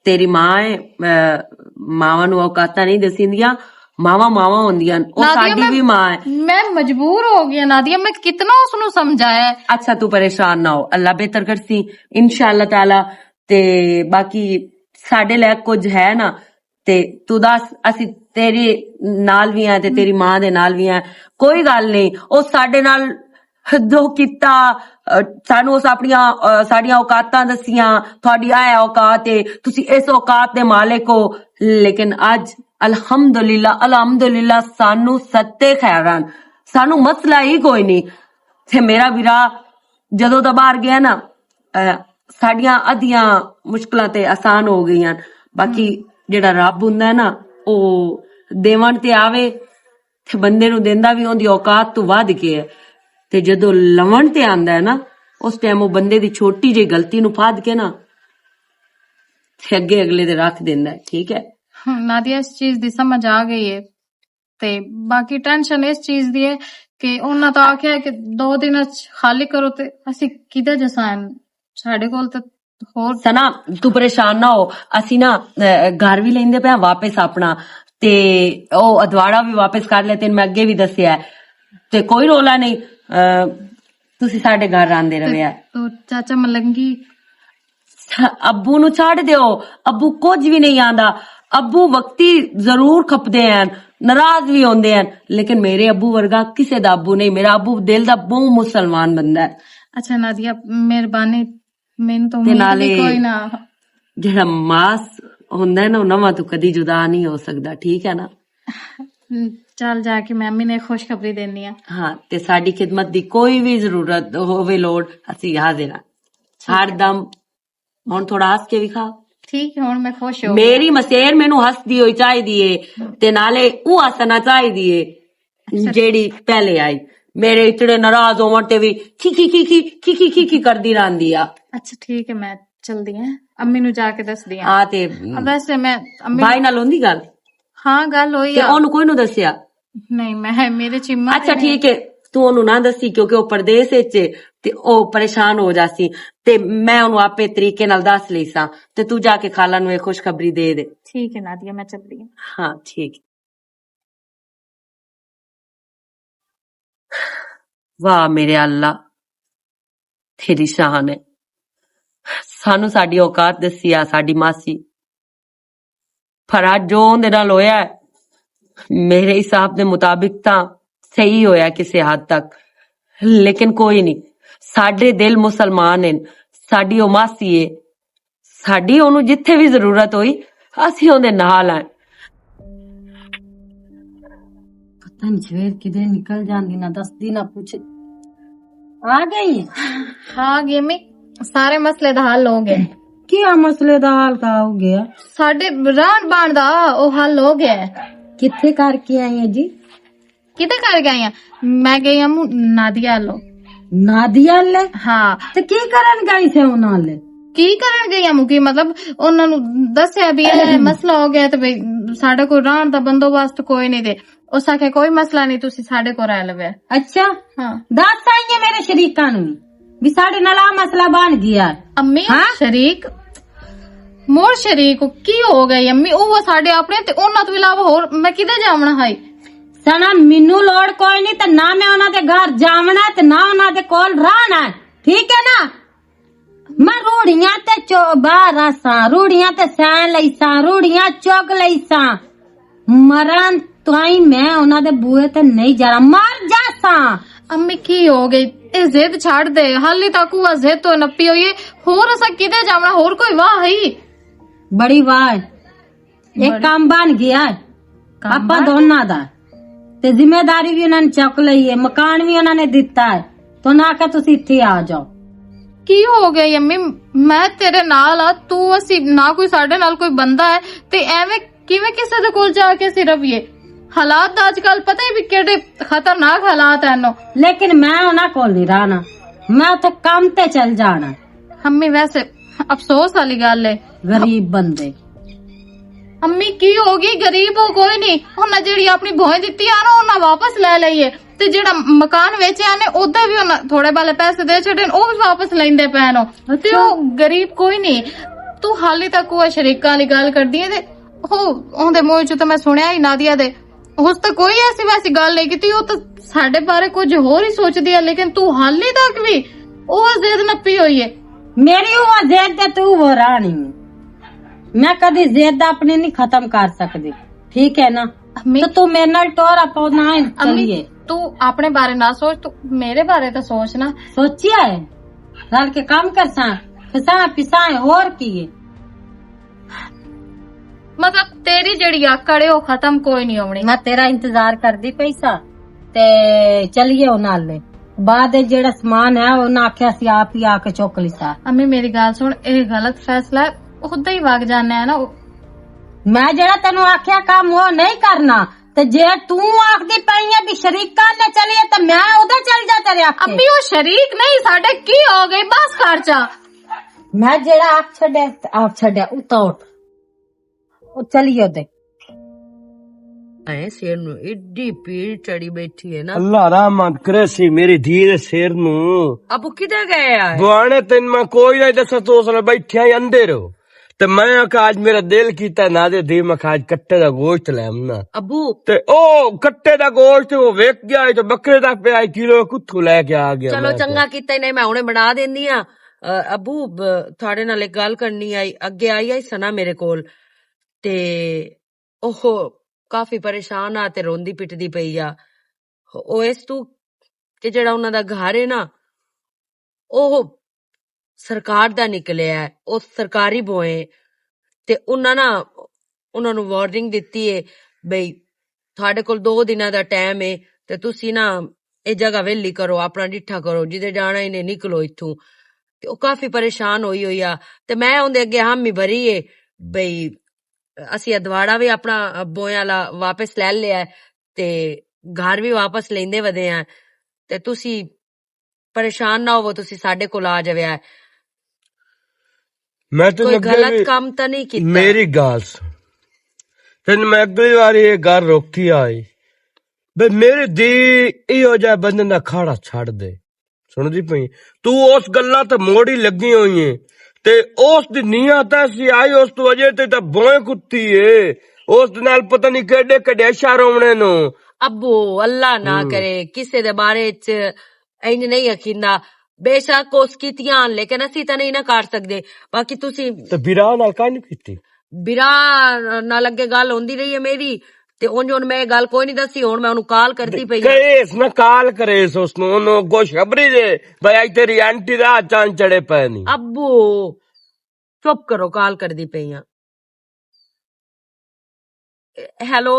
تیری ماں ہے، اے، ماواں نوں اوقاتاں نہیں دسیندیاں، ماواں ماواں ہوندیاں ہن۔ او نادیہ، ساڈی میں، بھی ماں ہے۔ میں مجبور ہو گئی ہاں نادیہ، میں کتنا اس نوں سمجھایا ہے۔ اچھا، تو پریشان نہ ہو، اللہ بہتر کرسی انشاءاللہ تعالی۔ تے باقی ساڈے لے کچھ ہے نا، تے تو دس، اسی تیرے نال وی آں تے تیری ماں دے نال وی آں، کوئی گل نہیں۔ او ساڈے نال جو کیتا، اہ، سانو اس اپنیاں، اہ، ساڈیاں اوقاتاں دسیاں، تہاڈی اے اوقات ہے، تسی اس اوقات دے مالک ہو۔ لیکن اج الحمدللہ، الحمدللہ سانو ستے خیر ہن، سانو مسئلہ ہی کوئی نہیں۔ تے میرا ویرا جدوں دا باہر گیا نا، اہ، ساڈیاں ادھیاں مشکلاں تے آسان ہو گئیاں۔ باقی جڑا رب ہوندا ہے نا، او دیون تے آوے تے بندے نوں دیندا وی اوندی اوقات تو ودھ کے ہے۔ تے جدوں لون تے آندا ہے نا، اس ٹائم او بندے دی چھوٹی جئی غلطی نوں پھد کے نا، تے اگے اگلے دے رکھ دیندا ہے، ٹھیک ہے؟ ہم، نادیہ اس چیز دی سمجھ آ گئی ہے۔ تے باقی ٹینشن اس چیز دی ہے کہ انہاں تو آکھیا ہے کہ دو دن خالی کرو، تے اسی کدے جسان؟ ساڈے کول تے ہور سنا، تو پریشان نہ ہو۔ اسی نا، اے، گھر بھی لیندے پے آں واپس اپنا، تے او ادواڑا بھی واپس کر لے، تین میں اگے بھی دسیا ہے۔ تے کوئی رولا نہیں، اے، تسی ساڈے گھر آندے رہے آ۔ تو چاچا ملنگی؟ ابو نو چھڈ دیو، ابو کچھ بھی نہیں آندا۔ ابو وقتی ضرور کھپدے ہیں، ناراض بھی ہوندے ہیں، لیکن میرے ابو ورگا کسے دا ابو نہیں۔ میرا ابو دل دا بہت مسلمان بندہ ہے۔ اچھا نادیہ، مہربانی، مین تو تے امید نالے بھی کوئی نہ۔ جڑا ماس ہوندا ہے نا، او نواں تو کدی جدا نہیں ہو سکدا، ٹھیک ہے نا؟ چل جا کے میں امی نے خوشخبری دینی آ۔ ہاں، تے ساڈی خدمت دی کوئی بھی ضرورت ہووے، لوڑ، اسی حاضر ہاں۔ ہر دم۔ ہن تھوڑا ہس کے وکھا۔ ٹھیک ہے، ہن میں خوش ہو گئی۔ میری مسیر مینوں ہسدی ہوئی چاہیدی ہے، تے نالے او ہسنا چاہیدی ہے، جیڑی پہلے آئی۔ میرے اتنے ناراض ہون تے وی کھی کھی کھی کھی کردی رہندی آ۔ اچھا ٹھیک ہے، میں چلدی ہاں، امی نوں جا کے دسدی ہاں۔ آ تے ویسے میں امی بھائی نال ہوندی گل؟ ہاں، گل ہوئی تے آ۔ اونوں کوئی نوں دسیا؟ نہیں، میں، میرے چ ہمت اچھا، نہیں۔ ٹھیک ہے، تو اونوں نہ دسی، کیونکہ او پردیس وچ ہے تے او پریشان ہو جاسی، تے میں اونوں آپے طریقے نال دس لئی ساں، تے تو جا کے خالہ نوں اے خوشخبری دے دے۔ ٹھیک ہے نادیہ، میں چلدی ہاں۔ ہاں، ٹھیک۔ واہ میرے اللہ، تیری شان ہے۔ سانو ساڈی اوقات دسی آ ساڈی ماسی، پر اج جو اوندے نال ہویا ہے، میرے حساب دے مطابق تاں صحیح ہویا کسے حد تک، لیکن کوئی نہیں، ساڈے دل مسلمان ہن، ساڈی او ماسی ہے، ساڈی اونوں جتھے وی ضرورت ہوئی، اسی اوندے نال آئے۔ پتہ نہیں سویر کدھر نکل جاندی، نہ دسدی نہ پوچھ۔ آ گئی؟ ہاں گیمی، سارے مسئلے دا حل ہو گیا۔ کیا مسئلے دا حل کا ہو گیا؟ ساڈے رہن بہن دا او حل ہو گیا ہے۔ کتھے کر کے آئی ہے جی؟ کدے کر گئی ہاں؟ میں گئی ہاں مو-، نادیہ لو۔ نادیہ لے؟ ہاں۔ تے کی کرن گئی سے انہاں لے؟ کی کرن گئی ہاں مو؟ کی مطلب، انہاں نوں دسیا بھی اے مسئلہ ہو گیا تے بھئی ساڈے کول رہن دا بندوبست کوئی نہیں دے۔ اس آکھیا کوئی مسئلہ نہیں، تسی ساڈے کول رہ لوے۔ اچھا۔ ہاں۔ دس آئی ہے میرے شریکاں نوں بھی ساڈے نال آ مسئلہ بن گیا۔ امی ہاں؟ شریک مور شریک کی ہو گئی امی؟ او ساڈے اپنے تے انہاں تو علاوہ ہور میں کدے جاونا ہائی؟ سنا، مینوں لوڑ کوئی نہیں تے نہ میں انہاں دے گھر جاونا تے نہ انہاں دے کول رہنا ہے، ٹھیک ہے نا؟ میں روڑیاں تے چو-، باہر آساں، روڑیاں تے سین لئی ساں، روڑیاں چگ لئی ساں۔ مرن تائیں میں انہاں دے بوئے تے نہیں جانا، مر جاساں۔ امی کی ہو گئی؟ اے ضد چھڑ دے، حالی تک وہ ضد تو نپی ہوئی ہے۔ ہور اساں کدے جاونا، ہور کوئی واہ ہئی؟ بڑی واہ ہے۔ ایک کام بن گیا ہے۔ کام آپاں بن دوناں دا۔ تے ذمہ داری بھی انہاں نے چک لئی ہے، مکان بھی انہاں نے دتا ہے۔ تو نہ کہ تسی اتھے آ جاؤ۔ کی ہو گیا امی؟ میں تیرے نال آ، تو اسی نہ کوئی ساڈے نال کوئی بندہ ہے، تے ایویں کیویں کسے دے کول جا کے اسی رویے؟ حالات دا اج کل پتہ ہی بھی کیڑے خطرناک حالات ہیں نو۔ لیکن میں انہاں کول نہیں رہنا، میں اتھے کام تے چل جانا۔ امی ویسے افسوس والی گل ہے۔ غریب بندے۔ امی کی ہو گئی؟ غریب ہو کوئی نہیں، انہاں جیڑی اپنی بھوئیں دتی آ نا، انہاں واپس لے لئی ہے۔ تے جیڑا مکان ویچیا نے، اودا بھی انہاں تھوڑے بالے پیسے دے چھڈے نے، او بھی واپس لیندے پے نو۔ تے او غریب کوئی نہیں۔ تو حالی تک او شریکاں والی گل کردی ہے تے او اوندے منہ چوں تے میں سنیا ہی نادیہ دے۔ اس تے کوئی ایسی ویسی گل نہیں کیتی، او تے ساڈے بارے کچھ ہور ہی سوچدی ہے، لیکن تو حالی تک بھی او ضد نپی ہوئی ہے۔ میری او ضد تے تو وہ رانی۔ میں کدی ضد اپنی نہیں ختم کر سکدی، ٹھیک ہے نا؟ امی، تو تو میرے نال ٹور اپنا ہے، امی، چلیے۔ تو اپنے بارے نہ سوچ، تو میرے بارے تو سوچ نا۔ سوچیا ہے، رل کے کام کرساں، کھساں پساں ہے، اور کی ہے؟ مطلب، تیری جڑی اکڑ ہے، وہ ختم کوئی نہیں ہونی۔ میں تیرا انتظار کردی پئی سا، تے چلیے او نال لے۔ بعد وچ جڑا سامان ہے، انہاں آکھیا سی آپ ہی آ کے چک لیسا۔ امی، میری گل سن، اے غلط فیصلہ ہے، خود ہی وگ جانا ہے نا۔ میں جڑا تینوں آکھیا کام وہ نہیں کرنا، تے جے توں آکھدی پئی ہے بھی شریکاں نے چلیے، تے میں اودے چل جا تیرے آکھے۔ امی، وہ شریک نہیں، ساڈے کی ہو گئی؟ بس کر چا۔ میں جیڑا آپ چھڈیا، آپ چھڈیا، اتو اٹھ۔ او چلیو دے۔ اے سر نو ایڈی پیڑ چڑھی بیٹھی ہے نا۔ اللہ رحمت کرے سی میری دھی دے سر نو۔ ابو کدھر گئے آئے؟ بوانے تین میں کوئی نہیں دسا، تو اس ویلے بیٹھے آئے اندر ہو۔ تے میں آکھیا، "آج میرا دل کیتا نادے دی، میں آکھیا، آج کٹے دا گوشت لے آمنا۔" ابو۔ تے او کٹے دا گوشت او وک گیا، تے بکرے دا پیا کلو کتھوں لے کے آ گیا؟ چلو میں چنگا کیتا ہی نہیں، میں ہنے بنا دیندی ہاں۔ اہ، ابو، ب-، تھوڑے نال ایک گل کرنی آئی، اگے آئی آئی سنا میرے کول۔ تے اوہ کافی پریشان آ تے روندی پٹدی پئی آ۔ او اس توں کہ جڑا انہاں دا گھر ہے نا، او سرکار دا نکلیا ہے، او سرکاری بوئے۔ تے انہاں نا، انہاں نوں وارننگ دتی ہے بھئی، تہاڈے کول دو دناں دا ٹائم ہے، تے تسی نا اے جگہ ویلی کرو، اپنا ڈٹھا کرو، جدے جانا ہی نے نکلو اتھوں۔ تے او کافی پریشان ہوئی ہوئی آ۔ تے میں اوندے اگے ہم ہی بھری ہے بھئی، اسی ادواڑا وی اپنا بوئے والا واپس لے لیا ہے، تے گھر وی واپس لیندے ودے ہیں۔ تے تسی پریشان نہ ہوو، تسی ساڈے کول آ جاویا ہے۔ میں تے کوئی لگے غلط وی کم تاں نہیں کیتا۔ میری گل سن۔ تین میں اگلی واری یہ گل روکی آئی۔ بے میری دی ایہو جہ بندے دا کھاڑا چھڑ دے۔ سن دی پئی؟ تو اس گلاں تے موڑی لگی ہوئی ہے۔ تے اس دی نیت ایسی آئی، اس تو وجہ تے تے بوئے کتی ہے۔ اس دے نال پتہ نہیں کیڈے کڈیشا رونے نو۔ ابو، اللہ نہ ہم۔ کرے، کسے دے بارے چ انج نہیں اکھیندا۔ بے شک اس کیتیاں ہن، لیکن اسی تاں نہیں نہ کر سکدے۔ باقی تسی تے برا نال کائیں نہیں کیتی؟ برا نال اگے گل ہوندی رہی ہے میری، تے انج ہن میں یہ گل کوئی نہیں دسی، ہن میں اونوں کال کردی پئی ہاں۔ کہے اس نہ کال کرے اس، اس نوں، اونوں گوشخبری دے، بھائی اج تیری آنٹی دا چاند چڑھے پے نہیں۔ ابو، چپ کرو، کال کردی پئی ہاں۔ ہیلو۔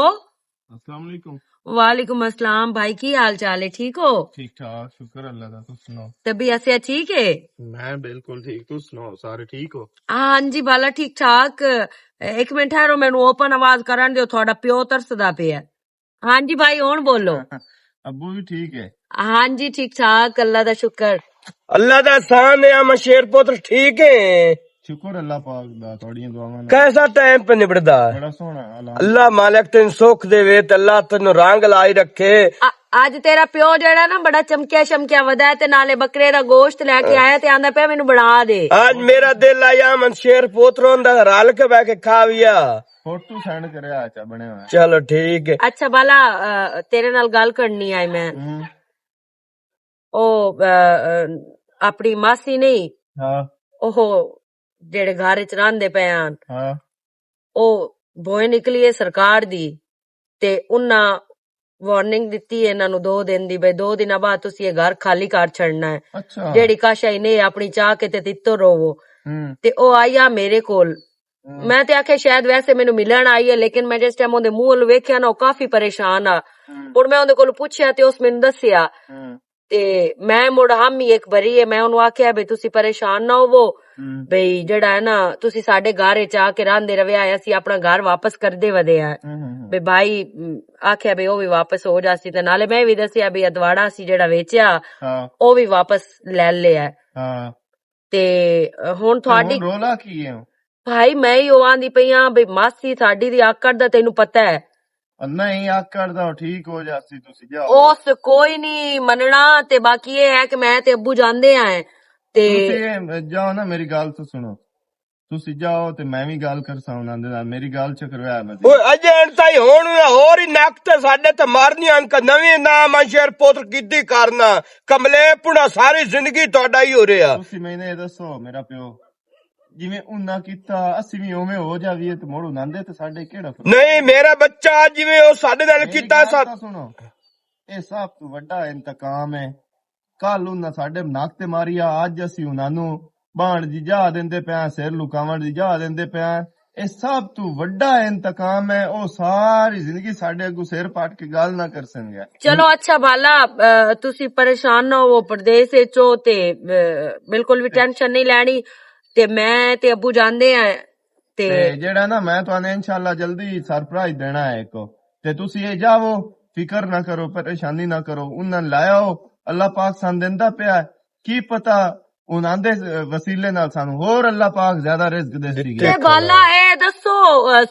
السلام علیکم۔ وعلیکم السلام بھائی، کی حال چال ہے؟ ٹھیک ہو؟ ٹھیک ٹھاک، شکر اللہ دا، تم سناؤ؟ طبیعت صحت ٹھیک ہے؟ میں بالکل ٹھیک، تم سناؤ، سارے ٹھیک ہو؟ ہاں جی بالا، ٹھیک ٹھاک۔ ایک منٹ ٹھہرو، مینوں اوپن آواز کرن دیو، تھوڑا پیو ترسدا پیا ہے۔ ہاں جی بھائی، ہن بولو۔ ابو بھی ٹھیک ہے؟ ہاں جی، ٹھیک ٹھاک، اللہ دا شکر۔ اللہ دا احسان ہے، ہم شیر پتر ٹھیک ہے۔ شکر اللہ پاک دا، تہاڈیاں دعاواں نال۔ کیسا ٹائم پہ نبڑدا ہے؟ بڑا سوہنا، الحمدللہ۔ اللہ مالک تین سکھ دے وے تے اللہ تینوں رنگ لائی رکھے۔ آ-، اج تیرا پیو جیڑا نا بڑا چمکیا شمکیا ودا ہے تے نالے بکرے دا گوشت لے کے آیا تے آندا پیا مینوں بنا دے۔ اج میرا دل آیا من شیر پوتروں دا رل کے بہ کے کھا ویا۔ فوٹو سینڈ کریا، اچھا بنیا ہویا۔ چلو ٹھیک ہے۔ اچھا بالا، آ، تیرے نال گل کرنی آئی میں۔ ہوں۔ او، آ، آ، اپنی ماسی نہیں؟ ہاں۔ اوہ جڑے گھر وچ رہندے پئے ہن، ہاں۔ او بوئے نکلی ہے سرکار دی، تے انہاں وارننگ دتی ہے انہاں نوں دو دن دی، بھئی دو دناں بعد تسی یہ گھر خالی کر چھڑنا ہے۔ اچھا۔ جیڑی کاشا ہی نہیں اپنی چاہ کے تے تتو روو۔ ہوں۔ تے او آئی آ میرے کول۔ ہوں۔ میں تے آکھیا شاید ویسے مینوں ملن آئی ہے، لیکن میں جس ٹائم اوندے منہ ول ویکھیا نا، او کافی پریشان آ۔ ہوں۔ ہن میں اوندے کولوں پوچھیا تے اس مینوں دسیا۔ ہوں۔ تے میں مڑ ہم ہی ایک بری ہے، میں انہوں آکھیا بھئی تسی پریشان نہ ہوو، ہوں۔ بھئی جڑا ہے نا تسی ساڈے گھر وچ آ کے راندے رویا ہے، اسی اپنا گھر واپس کردے ودے ہیں۔ ہوں، ہوں، ہوں۔ بھئی بھائی، م، آکھیا بھئی او بھی واپس ہو جاسی، تے نالے میں بھی دسیا بھئی ادواڑا سی جڑا ویچیا، ہاں۔ او بھی واپس لے لیا ہے۔ ہاں۔ تے ہن تہاڈی ہن رولا کی ہے؟ بھائی میں ہی او آندی پئی ہاں بھئی ماسی ساڈی دی آکڑ دا تینوں پتہ ہے۔ نہیں، آکڑ دا ٹھیک ہو جاسی، تسی جاؤ۔ اس کوئی نہیں مننا، تے باقی یہ ہے کہ میں تے ابو جاندے آئے۔ تے تسی جاؤ نا، میری گل تو سنو۔ تسی جاؤ تے میں وی گل کرساں انہاں دے نال، میری گل چ کروایا مزید۔ اوئے اجے انتا ہی ہون، ہور ہی نک تے ساڈے تے مارنی ان کا نویں نام آ شیر پوتر کیتی کرنا۔ کملے پڑا ساری زندگی تہاڈا ہی ہو رہیا۔ تسی میں نے دسو میرا پیو، جویں انہاں کیتا، اسی وی اوویں ہو جاویے تے مڑ انہاں دے تے ساڈے کیڑا فرق؟ نہیں، میرا بچہ جویں او ساڈے نال میری کیتا گل سا تاں سنو، اے سب توں وڈا انتقام ہے۔ کل انہاں ساڈے نک تے ماری آ، اج اسی انہاں نوں بانڈ دی جا دیندے پے آں، سر لکاون دی جا دیندے پے آں۔ اے سب توں وڈا انتقام ہے، او ساری زندگی ساڈے اگوں سر پٹ کے گل نہ کر سن گیا۔ چلو اچھا بالا، اہ، تسی پریشان نہ ہوو، پردیس وچ ہو تے، اہ، بالکل وی ٹینشن نہیں لینی۔ تے میں تے ابو جاندے ہیں تے تے جیڑا نا میں تہانوں انشاءاللہ جلدی سرپرائز دینا ہے ایک۔ تے تسی اے جاؤ، فکر نہ کرو، پریشانی نہ کرو، انہاں لایا ہو، اللہ پاک سان دیندا پیا ہے۔ کی پتہ انہاں دے وسیلے نال سانو ہور اللہ پاک زیادہ رزق دے سی گیا۔ تے بالا، اے دسو،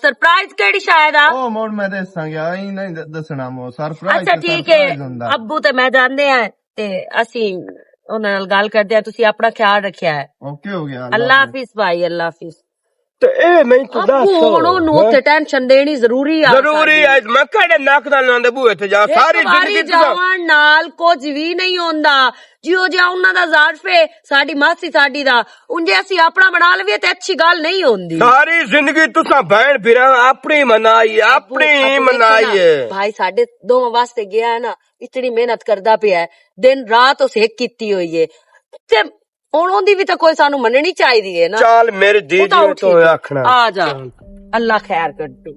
سرپرائز کیڑی شاید آ؟ او موڑ میں دساں گیا، ایں نہیں د-، دسنا مو، سرپرائز اچھا، تے ٹھیک ہے۔ سرپرائز ہوندا۔ ابو تے میں جاندے ہیں، تے اسی انہاں نال گل کردے ہیں، تسی اپنا خیال رکھیا ہے۔ اوکے ہو گیا، اللہ اللہ حافظ۔ حافظ بھائی، اللہ حافظ۔ تے اے میں تو ابو، دس ہن انہوں تے ٹینشن دینی ضروری آ ضروری ساڈی۔ ہے، میں کہڑے نک نال انہاں دے بوہے تے جا، ایک ساری واری زندگی تساں جاون نال کچھ وی نہیں ہوندا۔ جیو جیا انہاں دا ظرف ہے، ساڈی ماسی ساڈی دا، انجے اسی اپنا بنا لویے تے اچھی گل نہیں ہوندی۔ ساری زندگی تساں بہن بھرا اپنی منائی، ابو، اپنی ابو، دیکھو منائی نا، ہے۔ بھائی ساڈے دوواں واسطے گیا ہے نا، اتنی محنت کردا پیا ہے، دن رات اس ہک کیتی ہوئی ہے۔ تے ہن اوندی وی تے کوئی سانو مننی چاہیدی ہے نا۔ چال میرے دی او تاں دی اٹھی تو تے آکھنا۔ آ جا، اللہ خیر کر دے۔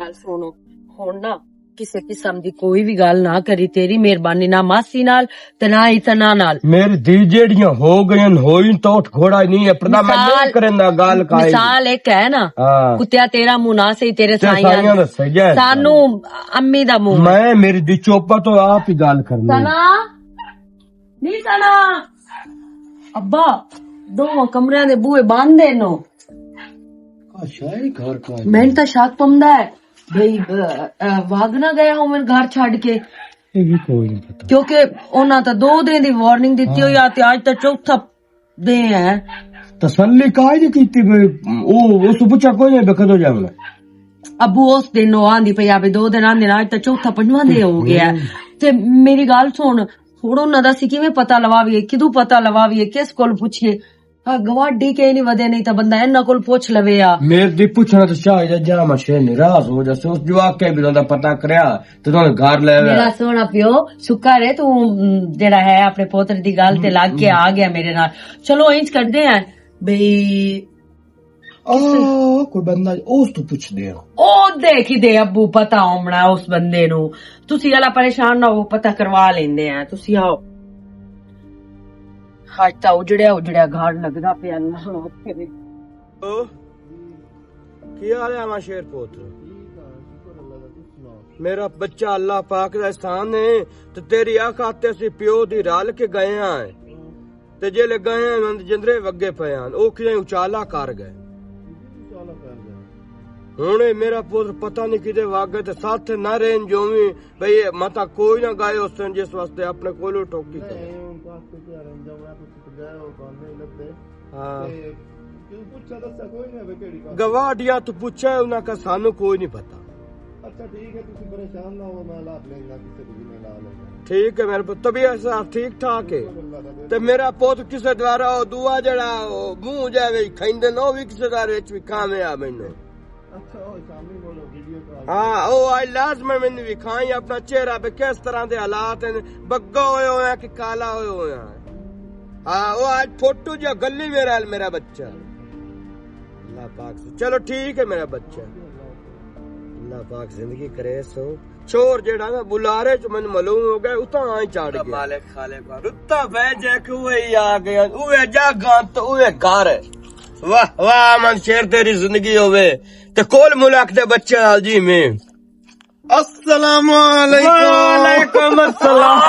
گل سنو، ہن نا کسے قسم دی کوئی وی گل نہ کری، تیری مہربانی نہ ماسی نال تے نہ اتنا نال۔ میرے دی جیڑیاں ہو گئیاں ہوئی تو اٹھ گھوڑا ہی نہیں اپنا، میں مثال، نہیں کرنا گل کائی۔ مثال ایک ہے نا، ہاں۔ کتیا تیرا منہ نہ سہی تیرے تے سائیاں سائیاں دا۔ دا سہی ہے۔ سانو امی دا منہ ہے۔ میں میری دی چوپا تو آپ ہی گل کرنی۔ سنا، نہیں سنا۔ ابا، دو کمریاں دے بوئے بند دے نو۔ اچھا، یہ گھر کا ہے؟ میں تے شک پمدا ہے بھئی، ب-، اے، بھاگ نہ گئے ہون گھر چھڈ کے۔ یہ بھی کوئی نہیں پتا۔ کیونکہ انہاں تے دو دن دی وارننگ دتی ہوئی آ تے اج تے چوتھا دے ہیں۔ تسلی کائی نہیں کیتی بھئی، او، اس تو پوچھا کوئی نہیں بکدو جاونا۔ ابو اس دن نو آندی پئی آ بھئی دو دن آندے نا، اج تے چوتھا پنجواں دے ہو گیا ہے۔ تے میری گل سن، ہن انہاں دا اسی کیویں پتہ لواویے، کدوں پتہ لواویے، کس کول پوچھیے؟ ہاں، گواڈی کے نہیں ودے، نہیں تاں بندہ انہاں کول پوچھ لوے آ۔ میرے دی پوچھنا تے شاید جا مشے ناراض ہو جاسے، اس جواک کے بھی انہاں دا پتہ کریا تے انہاں گھر لے آوے۔ میرا سوہنا پیو، شکر ہے تو، ام، جڑا ہے اپنے پوتر دی گل تے لگ کے آ گیا میرے نال۔ چلو انج کردے ہیں بھئی، آہ، کوئی بندہ اس تو پوچھ دے۔ او دیکھی دے ابو، پتہ ہونا اس بندے نو۔ تسی والا پریشان نہ ہو، پتہ کروا لیندے ہیں۔ تسی آؤ۔ اج تا اجڑیا اجڑیا گھر لگدا پیا، اللہ نو اوکھے وچ۔ او، کی حال ہے ماں شیر پوتر؟ میرا بچہ اللہ پاک دا احسان ہے، تے تیری آ خاطر سی پیو دی رال کے گئے ہیں۔ تے جے لگا ہیں، انہاں دے جندرے وگے پئے ہن، او کیاں اچالا کر گئے۔ ہن اے میرا پتر پتہ نہیں کدے وگ گئے، تے ساتھ نہ رہن جوویں، بھئی، متا کوئی نہ گائے اس دن جس واسطے اپنے کولوں ٹوکی کرے۔ ہاں۔ گواڈیاں تو پوچھا ہے، انہاں کا سانو کوئی نہیں پتا۔ اچھا، ٹھیک ہے، تسی پریشان نہ ہو، میں لا لینا کسے کو بھی، میں لا لینا۔ ٹھیک ہے، میرے پتر طبیعت صاحب ٹھیک ٹھاک ہے۔ تے میرا پوت کسے دوارا او دعا جڑا او منہ جائے وچ کھیندے نو بھی کسے دوارے وچ بھی کھاویں آ مینوں۔ اچھا، او شامی بولو، ویڈیو کال۔ ہاں، او آئی لازم ہے مینوں بھی کھائیں اپنا چہرہ پہ کس طرح دے حالات ہیں، بگا ہوئے ہوئے ہیں کہ کالا ہوئے ہوئے ہیں۔ ہاں، او آج فوٹو جو گلی میرا، میرا بچہ۔ اللہ پاک سے۔ چلو ٹھیک ہے میرا بچہ۔ اللہ پاک زندگی کرے سو۔ چور جیڑا نا بلارے چ من معلوم ہو گیا، اتنا آئی چڑھ گیا۔ مالک خالق رتا وے جے کہ وہی آ گیا، اوے جا گان تو اوے گھر۔ واہ واہ من شیر تیری زندگی ہوے۔ تے کول ملک دے بچے نال جی میں۔ السلام علیکم۔ وعلیکم السلام۔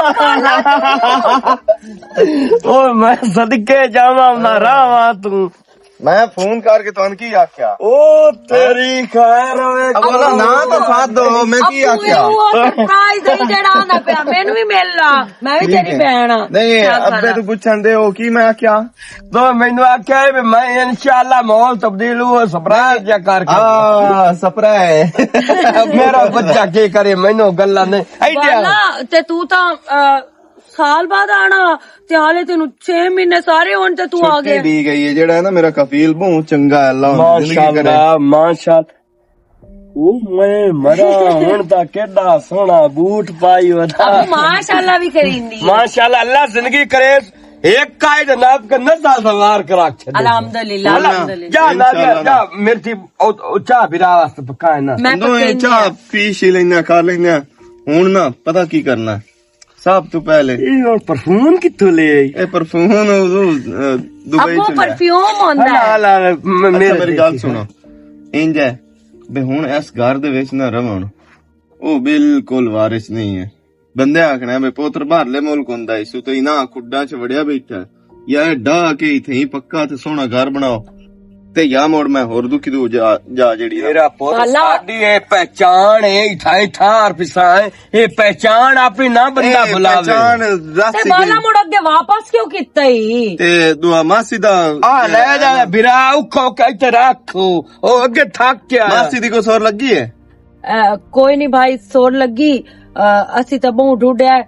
او میں صدقے جاواں، مارا واں تو۔ میں فون کر کے تانوں کی آکھیا؟ او تیری خیر ہوئے۔ اب والا نام تو ساتھ دو، میں کی ابو آکھیا؟ سرپرائز ہے جڑا آندا پیا، مینوں بھی مل لا، میں بھی ٹھیک تیری ہے۔ بہن ہاں۔ نہیں، ابے تو پوچھن دے ہو کی میں آکھیا؟ تو مینوں آکھیا ہے بھی میں انشاءاللہ ماحول تبدیل ہوا، سرپرائز جا کر کے۔ ہاں، سرپرائز۔ میرا بچہ کی کرے، مینوں گلا نہیں۔ ایڈیا۔ والا، تے تو تا، آ، سال بعد آنا، تے حالے تینوں چھ مہینے سارے ہون تے تو آ چھٹی گیا۔ دی گئی ہے، جڑا ہے نا میرا کفیل بہت چنگا ہے، اللہ انہوں دی زندگی کرے۔ ماشاءاللہ، ماشاءاللہ۔ او میں مرا، ہن دا کیڈا سوہنا بوٹ پائی ہویا۔ ابو ماشاءاللہ بھی کریندی ہے۔ ماشاءاللہ، اللہ زندگی کرے۔ ایک قائد ناب کے نزا سوار کرا چھڈے۔ الحمدللہ، اللہ، الحمدللہ۔ جا نہ انشاءاللہ۔ جا، میرے تھی او، او چاہ بھرا واسطے پکائے نا۔ میں دوئیں پکیندی چاہ ہاں۔ پی شی لینا، کھا لینا۔ ہن نا پتہ کی کرنا؟ سب تو پہلے۔ اے ہن پرفیوم کتھوں لے آئی؟ اے پرفیوم او، او، دبئی ابو چ لیا۔ پرفیوم ہوندا ہے۔ لا، لا، م-، اچھا، میرے میری گل سنو۔ انج ہے، بے ہن اس گھر دے وچ نہ رہون۔ او بالکل وارث نہیں ہے۔ بندے آکھنا ہے، بے پوتر باہرلے ملک ہوندا ہے، سو تے انہاں کھڈاں چ وڑیا بیٹھا ہے۔ یا اے ڈا کے اتھے ہی پکا تے سوہنا گھر بناؤ۔ تے یا مڑ میں ہور دکھی دو جا، جا جیڑی ہے۔ میرا پوت، ساڈی اے پہچان اے، اتھا، اتھا ہر پسا اے، اے پہچان آپ ہی نہ بندہ اے بلاوے۔ پہچان رس تے گئی۔ بالا مڑ اگے واپس کیوں کیتا ہی؟ تے دعا ماسی دا آ لے جا، برا، اوکھا اوکھا اتھے رکھ، او اگے تھک کے آیا۔ ماسی دی کو سور لگی ہے؟ اے، کوئی نہیں بھائی، سور لگی۔ اے، اسی تے بہوں ڈھڈیا ہے۔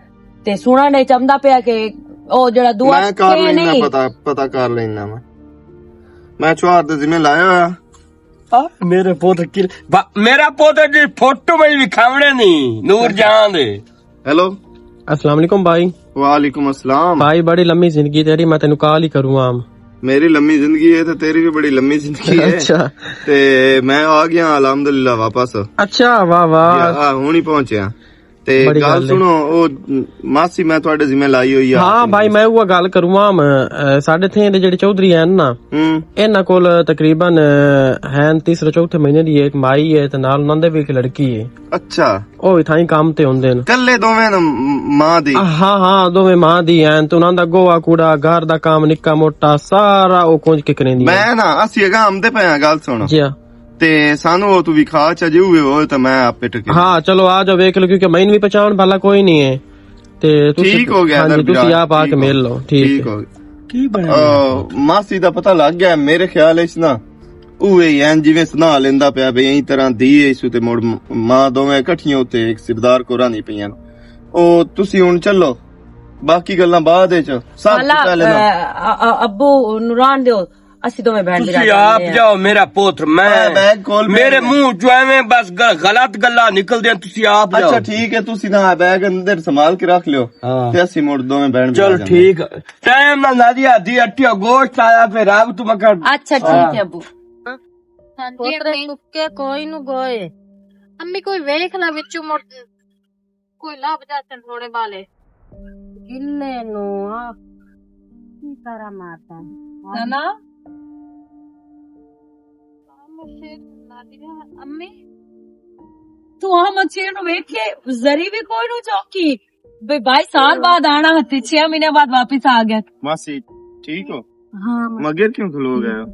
تے سونا نہیں چمدا پیا کہ او جڑا دعا میں کار کہ لینا نہیں۔ پتا، پتا کار لینا میں۔ میں چوار دے ذمہ لایا ہویا۔ آ، میرے پوتر کی، با-، میرا پوتر دی فوٹو میں وکھاونے نہیں، نور جان دے۔ ہیلو۔ السلام علیکم بھائی۔ وعلیکم السلام۔ بھائی، بڑی لمبی زندگی تیری، میں تینوں کال ہی کروں عام۔ میری لمبی زندگی ہے تے تیری بھی بڑی لمبی زندگی ہے۔ اچھا۔ تے میں آ گیا الحمدللہ واپس۔ اچھا، واہ واہ۔ جی، آ، ہن ہی پہنچیا۔ تے بڑی گل گل ہے۔ سنو، او ماسی میں تہاڈے ذمہ لائی ہوئی آ ہاں اپنی۔ بھائی، میں وہ گل کروں عام، اے، ساڈے تھے دے جڑے چوہدری ہیں نا، ہوں۔ انہاں کول تقریباً، اے، ہیں تیسرے چوتھے مہینے دی ایک مائی ہے تے نال انہاں دے بھی ایک لڑکی ہے۔ اچھا۔ او بھی تھائیں کام تے ہوندے نے۔ کلے دوویں ن-، ماں دی؟ ہاں، ہاں، دوویں ماں دی ہیں۔ تے انہاں دا گوہا کوڑا، گھر دا کام نکا موٹا، سارا او کونج کے کریندی ہے۔ میں نا، اسی اگاں آمدے پئے ہاں، گل سن۔ جی ہاں۔ تے سانو او تو وکھا چا جے ہوئے ہوئے تے میں آپے ٹکے۔ ہاں، چلو آ جاؤ ویکھ لو، کیونکہ مین بھی پہچان بھلا کوئی نہیں ہے۔ تے تسی، ٹھیک ہو گیا ہاں جی، ادھر تسی برا، آپ آ ٹھیک کے ہو۔ مل لو، ٹھیک ٹھیک ہے۔ ہو گیا۔ کی بنیا؟ آ، ماسی دا پتہ لگ گیا میرے خیال اچ نا۔ اوہے ہی ہیں جویں سنا لیندا پیا بھئی، ایں طرح دی ہے، اس تے مڑ م-، ماں دوویں اکٹھیاں اتے ایک سردار کو رانی پیاں۔ او تسی ہن چلو، باقی گلاں بعد اچ، سب والا، پہلے نا۔ اے، ا-، ا-، ابو نوران دیو، اسی دوویں بہن تسی بھرا آپ جاؤ، میرا پوتر، میں، اے، بیگ کول میرے منہ چوں ایویں بس گ-، غلط گلاں نکل دیاں، تسی آپ اچھا، جاؤ۔ ٹھیک ہے، تسی نا بیگ اندر سنبھال کے رکھ لیو۔ ہاں۔ تے اسی مڑ دوویں بہن بھرا چل جاندے۔ ٹھیک۔ ٹائم نال نادی آدھی اٹیا گوشت آیا، پھر آپ تو مکر۔ اچھا، ٹھیک ہے ابو۔ ہاں جی، پوترے امی۔ سکے کوئی نو گوئے۔ امی کوئی ویکھ نہ وچوں مڑ کوئی لب جاسن تھوڑے بالے۔ گلے نو آ۔ کی کرا مارتا؟ سنا؟ امی، تو احمد شیر نو ویکھے، ذری بھی کوئی نو چوکی۔ بھائی، بھائی سال بعد آنا ہتی، چھ مہینے بعد واپس آ گیا۔ ماسی، ٹھیک ہو؟ ہاں، مگر کیوں کھلو گئے ہو؟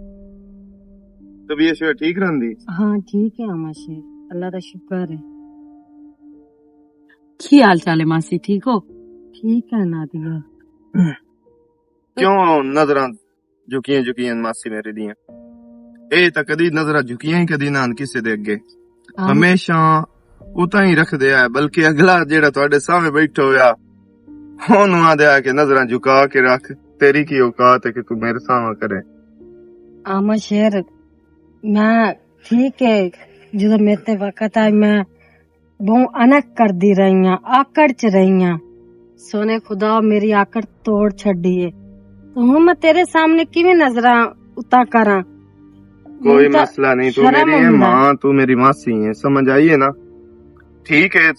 طبیعت شبیعت ٹھیک رہندی؟ ہاں، ٹھیک ہے ماسی، اللہ دا شکر ہے۔ کی حال چال ہے ماسی، ٹھیک ہو؟ ٹھیک ہے نادیہ۔ کیوں نظراں جھکیاں جھکیاں ماسی میرے دیاں؟ اے تاں کدی نظراں جھکیاں ہی کدی نہ ہن کسے دے اگے۔ ہمیشہ اتنا ہی رکھ دیا ہے، بلکہ اگلا جیڑا تہاڈے سامنے بیٹھا ہویا، اونوں آ دیا کہ نظراں جھکا کے رکھ، تیری کی اوقات ہے کہ تو میرے سامنے کرے؟ آما شیر، میں ٹھیک ہے، جدوں میرے تے وقت آئی، میں بہوں انک کردی رہی ہاں، آکڑ چ رہی ہاں۔ سونے خدا، میری آکڑ توڑ چھڈی ہے۔ تو ہن میں تیرے سامنے کیویں نظراں اتاں کراں؟ کوئی مسئلہ نہیں، تو میری ہے ماں، تو میری ماسی ہے، سمجھ آئی ہے نا؟ ٹھیک ہے،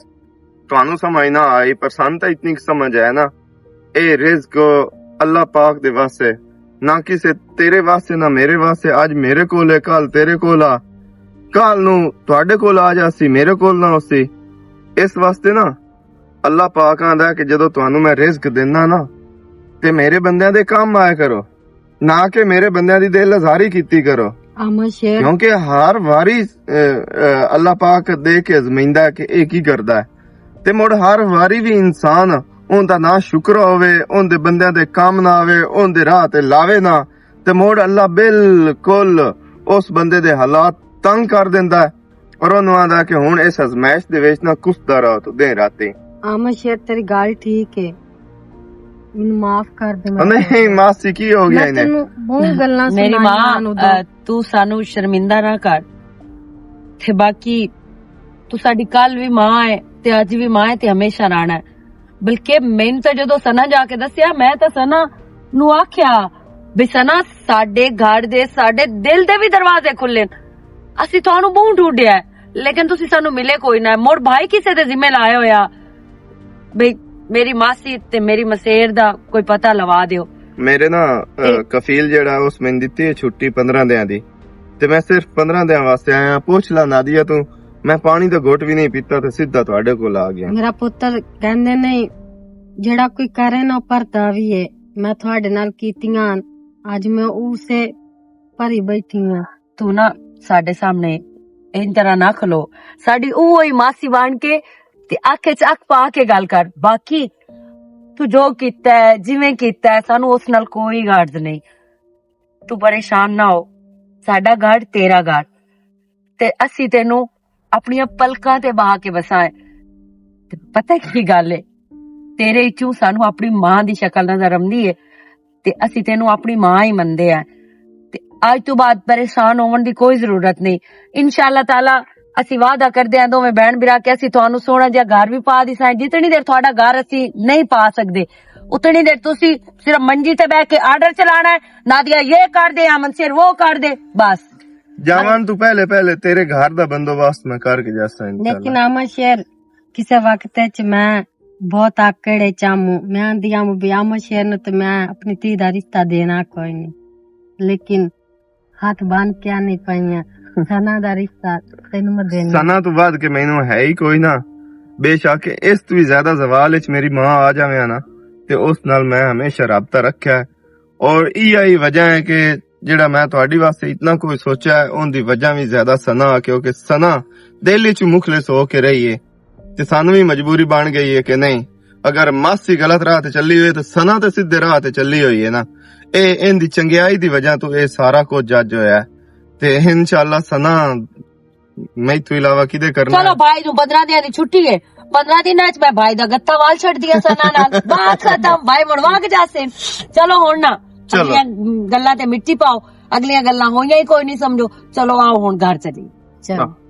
تانوں سمجھ نہ آئی، پر سان تاں اتنی کُ سمجھ آیا نا، اے رزق اللہ پاک دے واسطے، نہ کسے تیرے واسطے، نہ میرے واسطے۔ اج میرے کول ہے، کل تیرے کول آ، کل نوں تہاڈے کول آ جاسی، میرے کول نہ ہوسی۔ اس واسطے نا اللہ پاک آندا ہے کہ جدوں تہانوں میں رزق دینا نا، تے میرے بندیاں دے کم آیا کرو، نہ کہ میرے بندیاں دی دل آزاری کیتی کرو۔ آما شیر۔ کیونکہ ہر واری، اے، اے، اللہ پاک دے کے ازمائندا ہے کہ اے کی کردا ہے۔ تے مڑ ہر واری بھی انسان اون دا نہ شکر ہووے، اون دے بندیاں دے کام نہ آوے، اون دے راہ تے لاوے نہ، تے مڑ اللہ بالکل اس بندے دے حالات تنگ کر دیندا ہے۔ اور انہوں آندا کہ ہن اس ازمائش دے وچ نہ کسدا رہو تو دن راتی۔ آما شیر، تیری گل ٹھیک ہے، مینوں معاف کر دے۔ میں نہیں ماسی، کی ہو گیا میں انہیں؟ تینوں بہت گلاں میری سنائیاں ماں، انہوں دو۔ اہ، تو سانو شرمندہ نہ کر۔ تے باقی تو ساڈی کل بھی ماں ہے، تے اج بھی ماں ہے، تے ہمیشہ رہنا ہے۔ بلکہ مینوں تے جدوں سنا جا کے دسیا، میں تے سنا نو آکھیا، "بے سنا، ساڈے گھر دے، ساڈے دل دے بھی دروازے کھلے نے۔ اسی تانوں بہوں ڈھونڈیا ہے، لیکن تسی سانوں ملے کوئی نہ۔ مڑ بھائی کسے دے ذمے لایا ہویا، بھئی میری ماسی تے میری مسیر دا کوئی پتہ لوا دیو۔" میرے نا، اہ، تے کفیل جیڑا ہے، اس میں دتی ہے چھٹی پندرہ دیاں دی۔ تے میں صرف پندرہ دیاں واسطے آیا۔ پوچھ لا نادیہ تو، میں پانی دا گھٹ بھی نہیں پیتا تے سیدھا تہاڈے کول آ گیا۔ میرا پتر کہندے نہیں، جیڑا کوئی کرے نا، او پردا وی ہے۔ میں تہاڈے نال کیتیاں، اج میں اسے بھری بیٹھی ہاں۔ تو نہ ساڈے سامنے ان طرح نہ کھلو، ساڈی اوہی ماسی بن کے تے اکھ وچ اکھ پا کے گل کر۔ باقی تو جو کیتا ہے، جویں کیتا ہے، سانو اس نال کوئی غرض نہیں۔ تو پریشان نہ ہو، ساڈا گھر تیرا گھر، تے اسی تینوں اپنیاں پلکاں تے بہا کے بسائیں۔ تے پتہ کی گل ہے، تیرے اچوں سانو اپنی ماں دی شکل نظر آمدی ہے، تے اسی تینوں اپنی ماں ہی مندے ہیں۔ تے اج تو بعد پریشان ہون دی کوئی ضرورت نہیں۔ انشاءاللہ تعالیٰ اسی وعدہ کردے ہیں دوویں بہن بھرا کہ اسی تانوں سوہنا جہا گھر بھی پا دیساں۔ جتنی دیر تہاڈا گھر اسی نہیں پا سکدے، اتنی دیر تسی صرف منجی تے بہ کے آرڈر چلانا ہے، نادیہ یہ کر دے، امن سر وہ کر دے، بس۔ جاوان تو پہلے پہلے تیرے گھر دا بندوبست میں کر کے جاساں انشاءاللہ۔ لیکن امن شیر، کسے وقت وچ میں بہت آکڑ وچ آموں، میں آندی آموں بھی امن شیر نوں تے میں اپنی تھی دا رشتہ دینا کوئی نہیں، لیکن ہاتھ بن کیا نہیں پائیاں۔ سنا دا رشتہ تینوں میں دینا۔ سنا تو بعد کے مینوں ہے ہی کوئی نہ۔ بے شک اس تو بھی زیادہ زوال وچ میری ماں آ جاوے نا، تے اس نال میں ہمیشہ رابطہ رکھیا ہے۔ اور ایہی وجہ ہے کہ جڑا میں تہاڈی واسطے اتنا کوئی سوچا ہے، ان دی وجہ بھی زیادہ سنا، کیونکہ سنا دل وچ مخلص ہو کے رہی ہے۔ تے سانو بھی مجبوری بن گئی ہے کہ نہیں، اگر ماسی غلط راہ تے چلی ہوئی ہے تے سنا تے سیدھے راہ تے چلی ہوئی ہے نا۔ اے ان دی چنگیائی دی وجہ تو اے سارا کچھ جج ہویا ہے۔ تے انشاءاللہ سنا میں تو علاوہ کدے کرنا چلو ہے؟ بھائی نوں پندرہ دن دی چھٹی ہے، پندرہ دن وچ میں بھائی دا گتا وال چھڈ دیا سنا نال۔ بات ختم، بھائی منوا کے جاسے۔ چلو ہن نہ چلو۔ اگلیاں گلاں تے مٹی پاؤ، اگلیاں گلاں ہوئیاں ہی کوئی نہیں سمجھو۔ چلو آؤ ہن گھر چلی۔ چلو۔ ہاں۔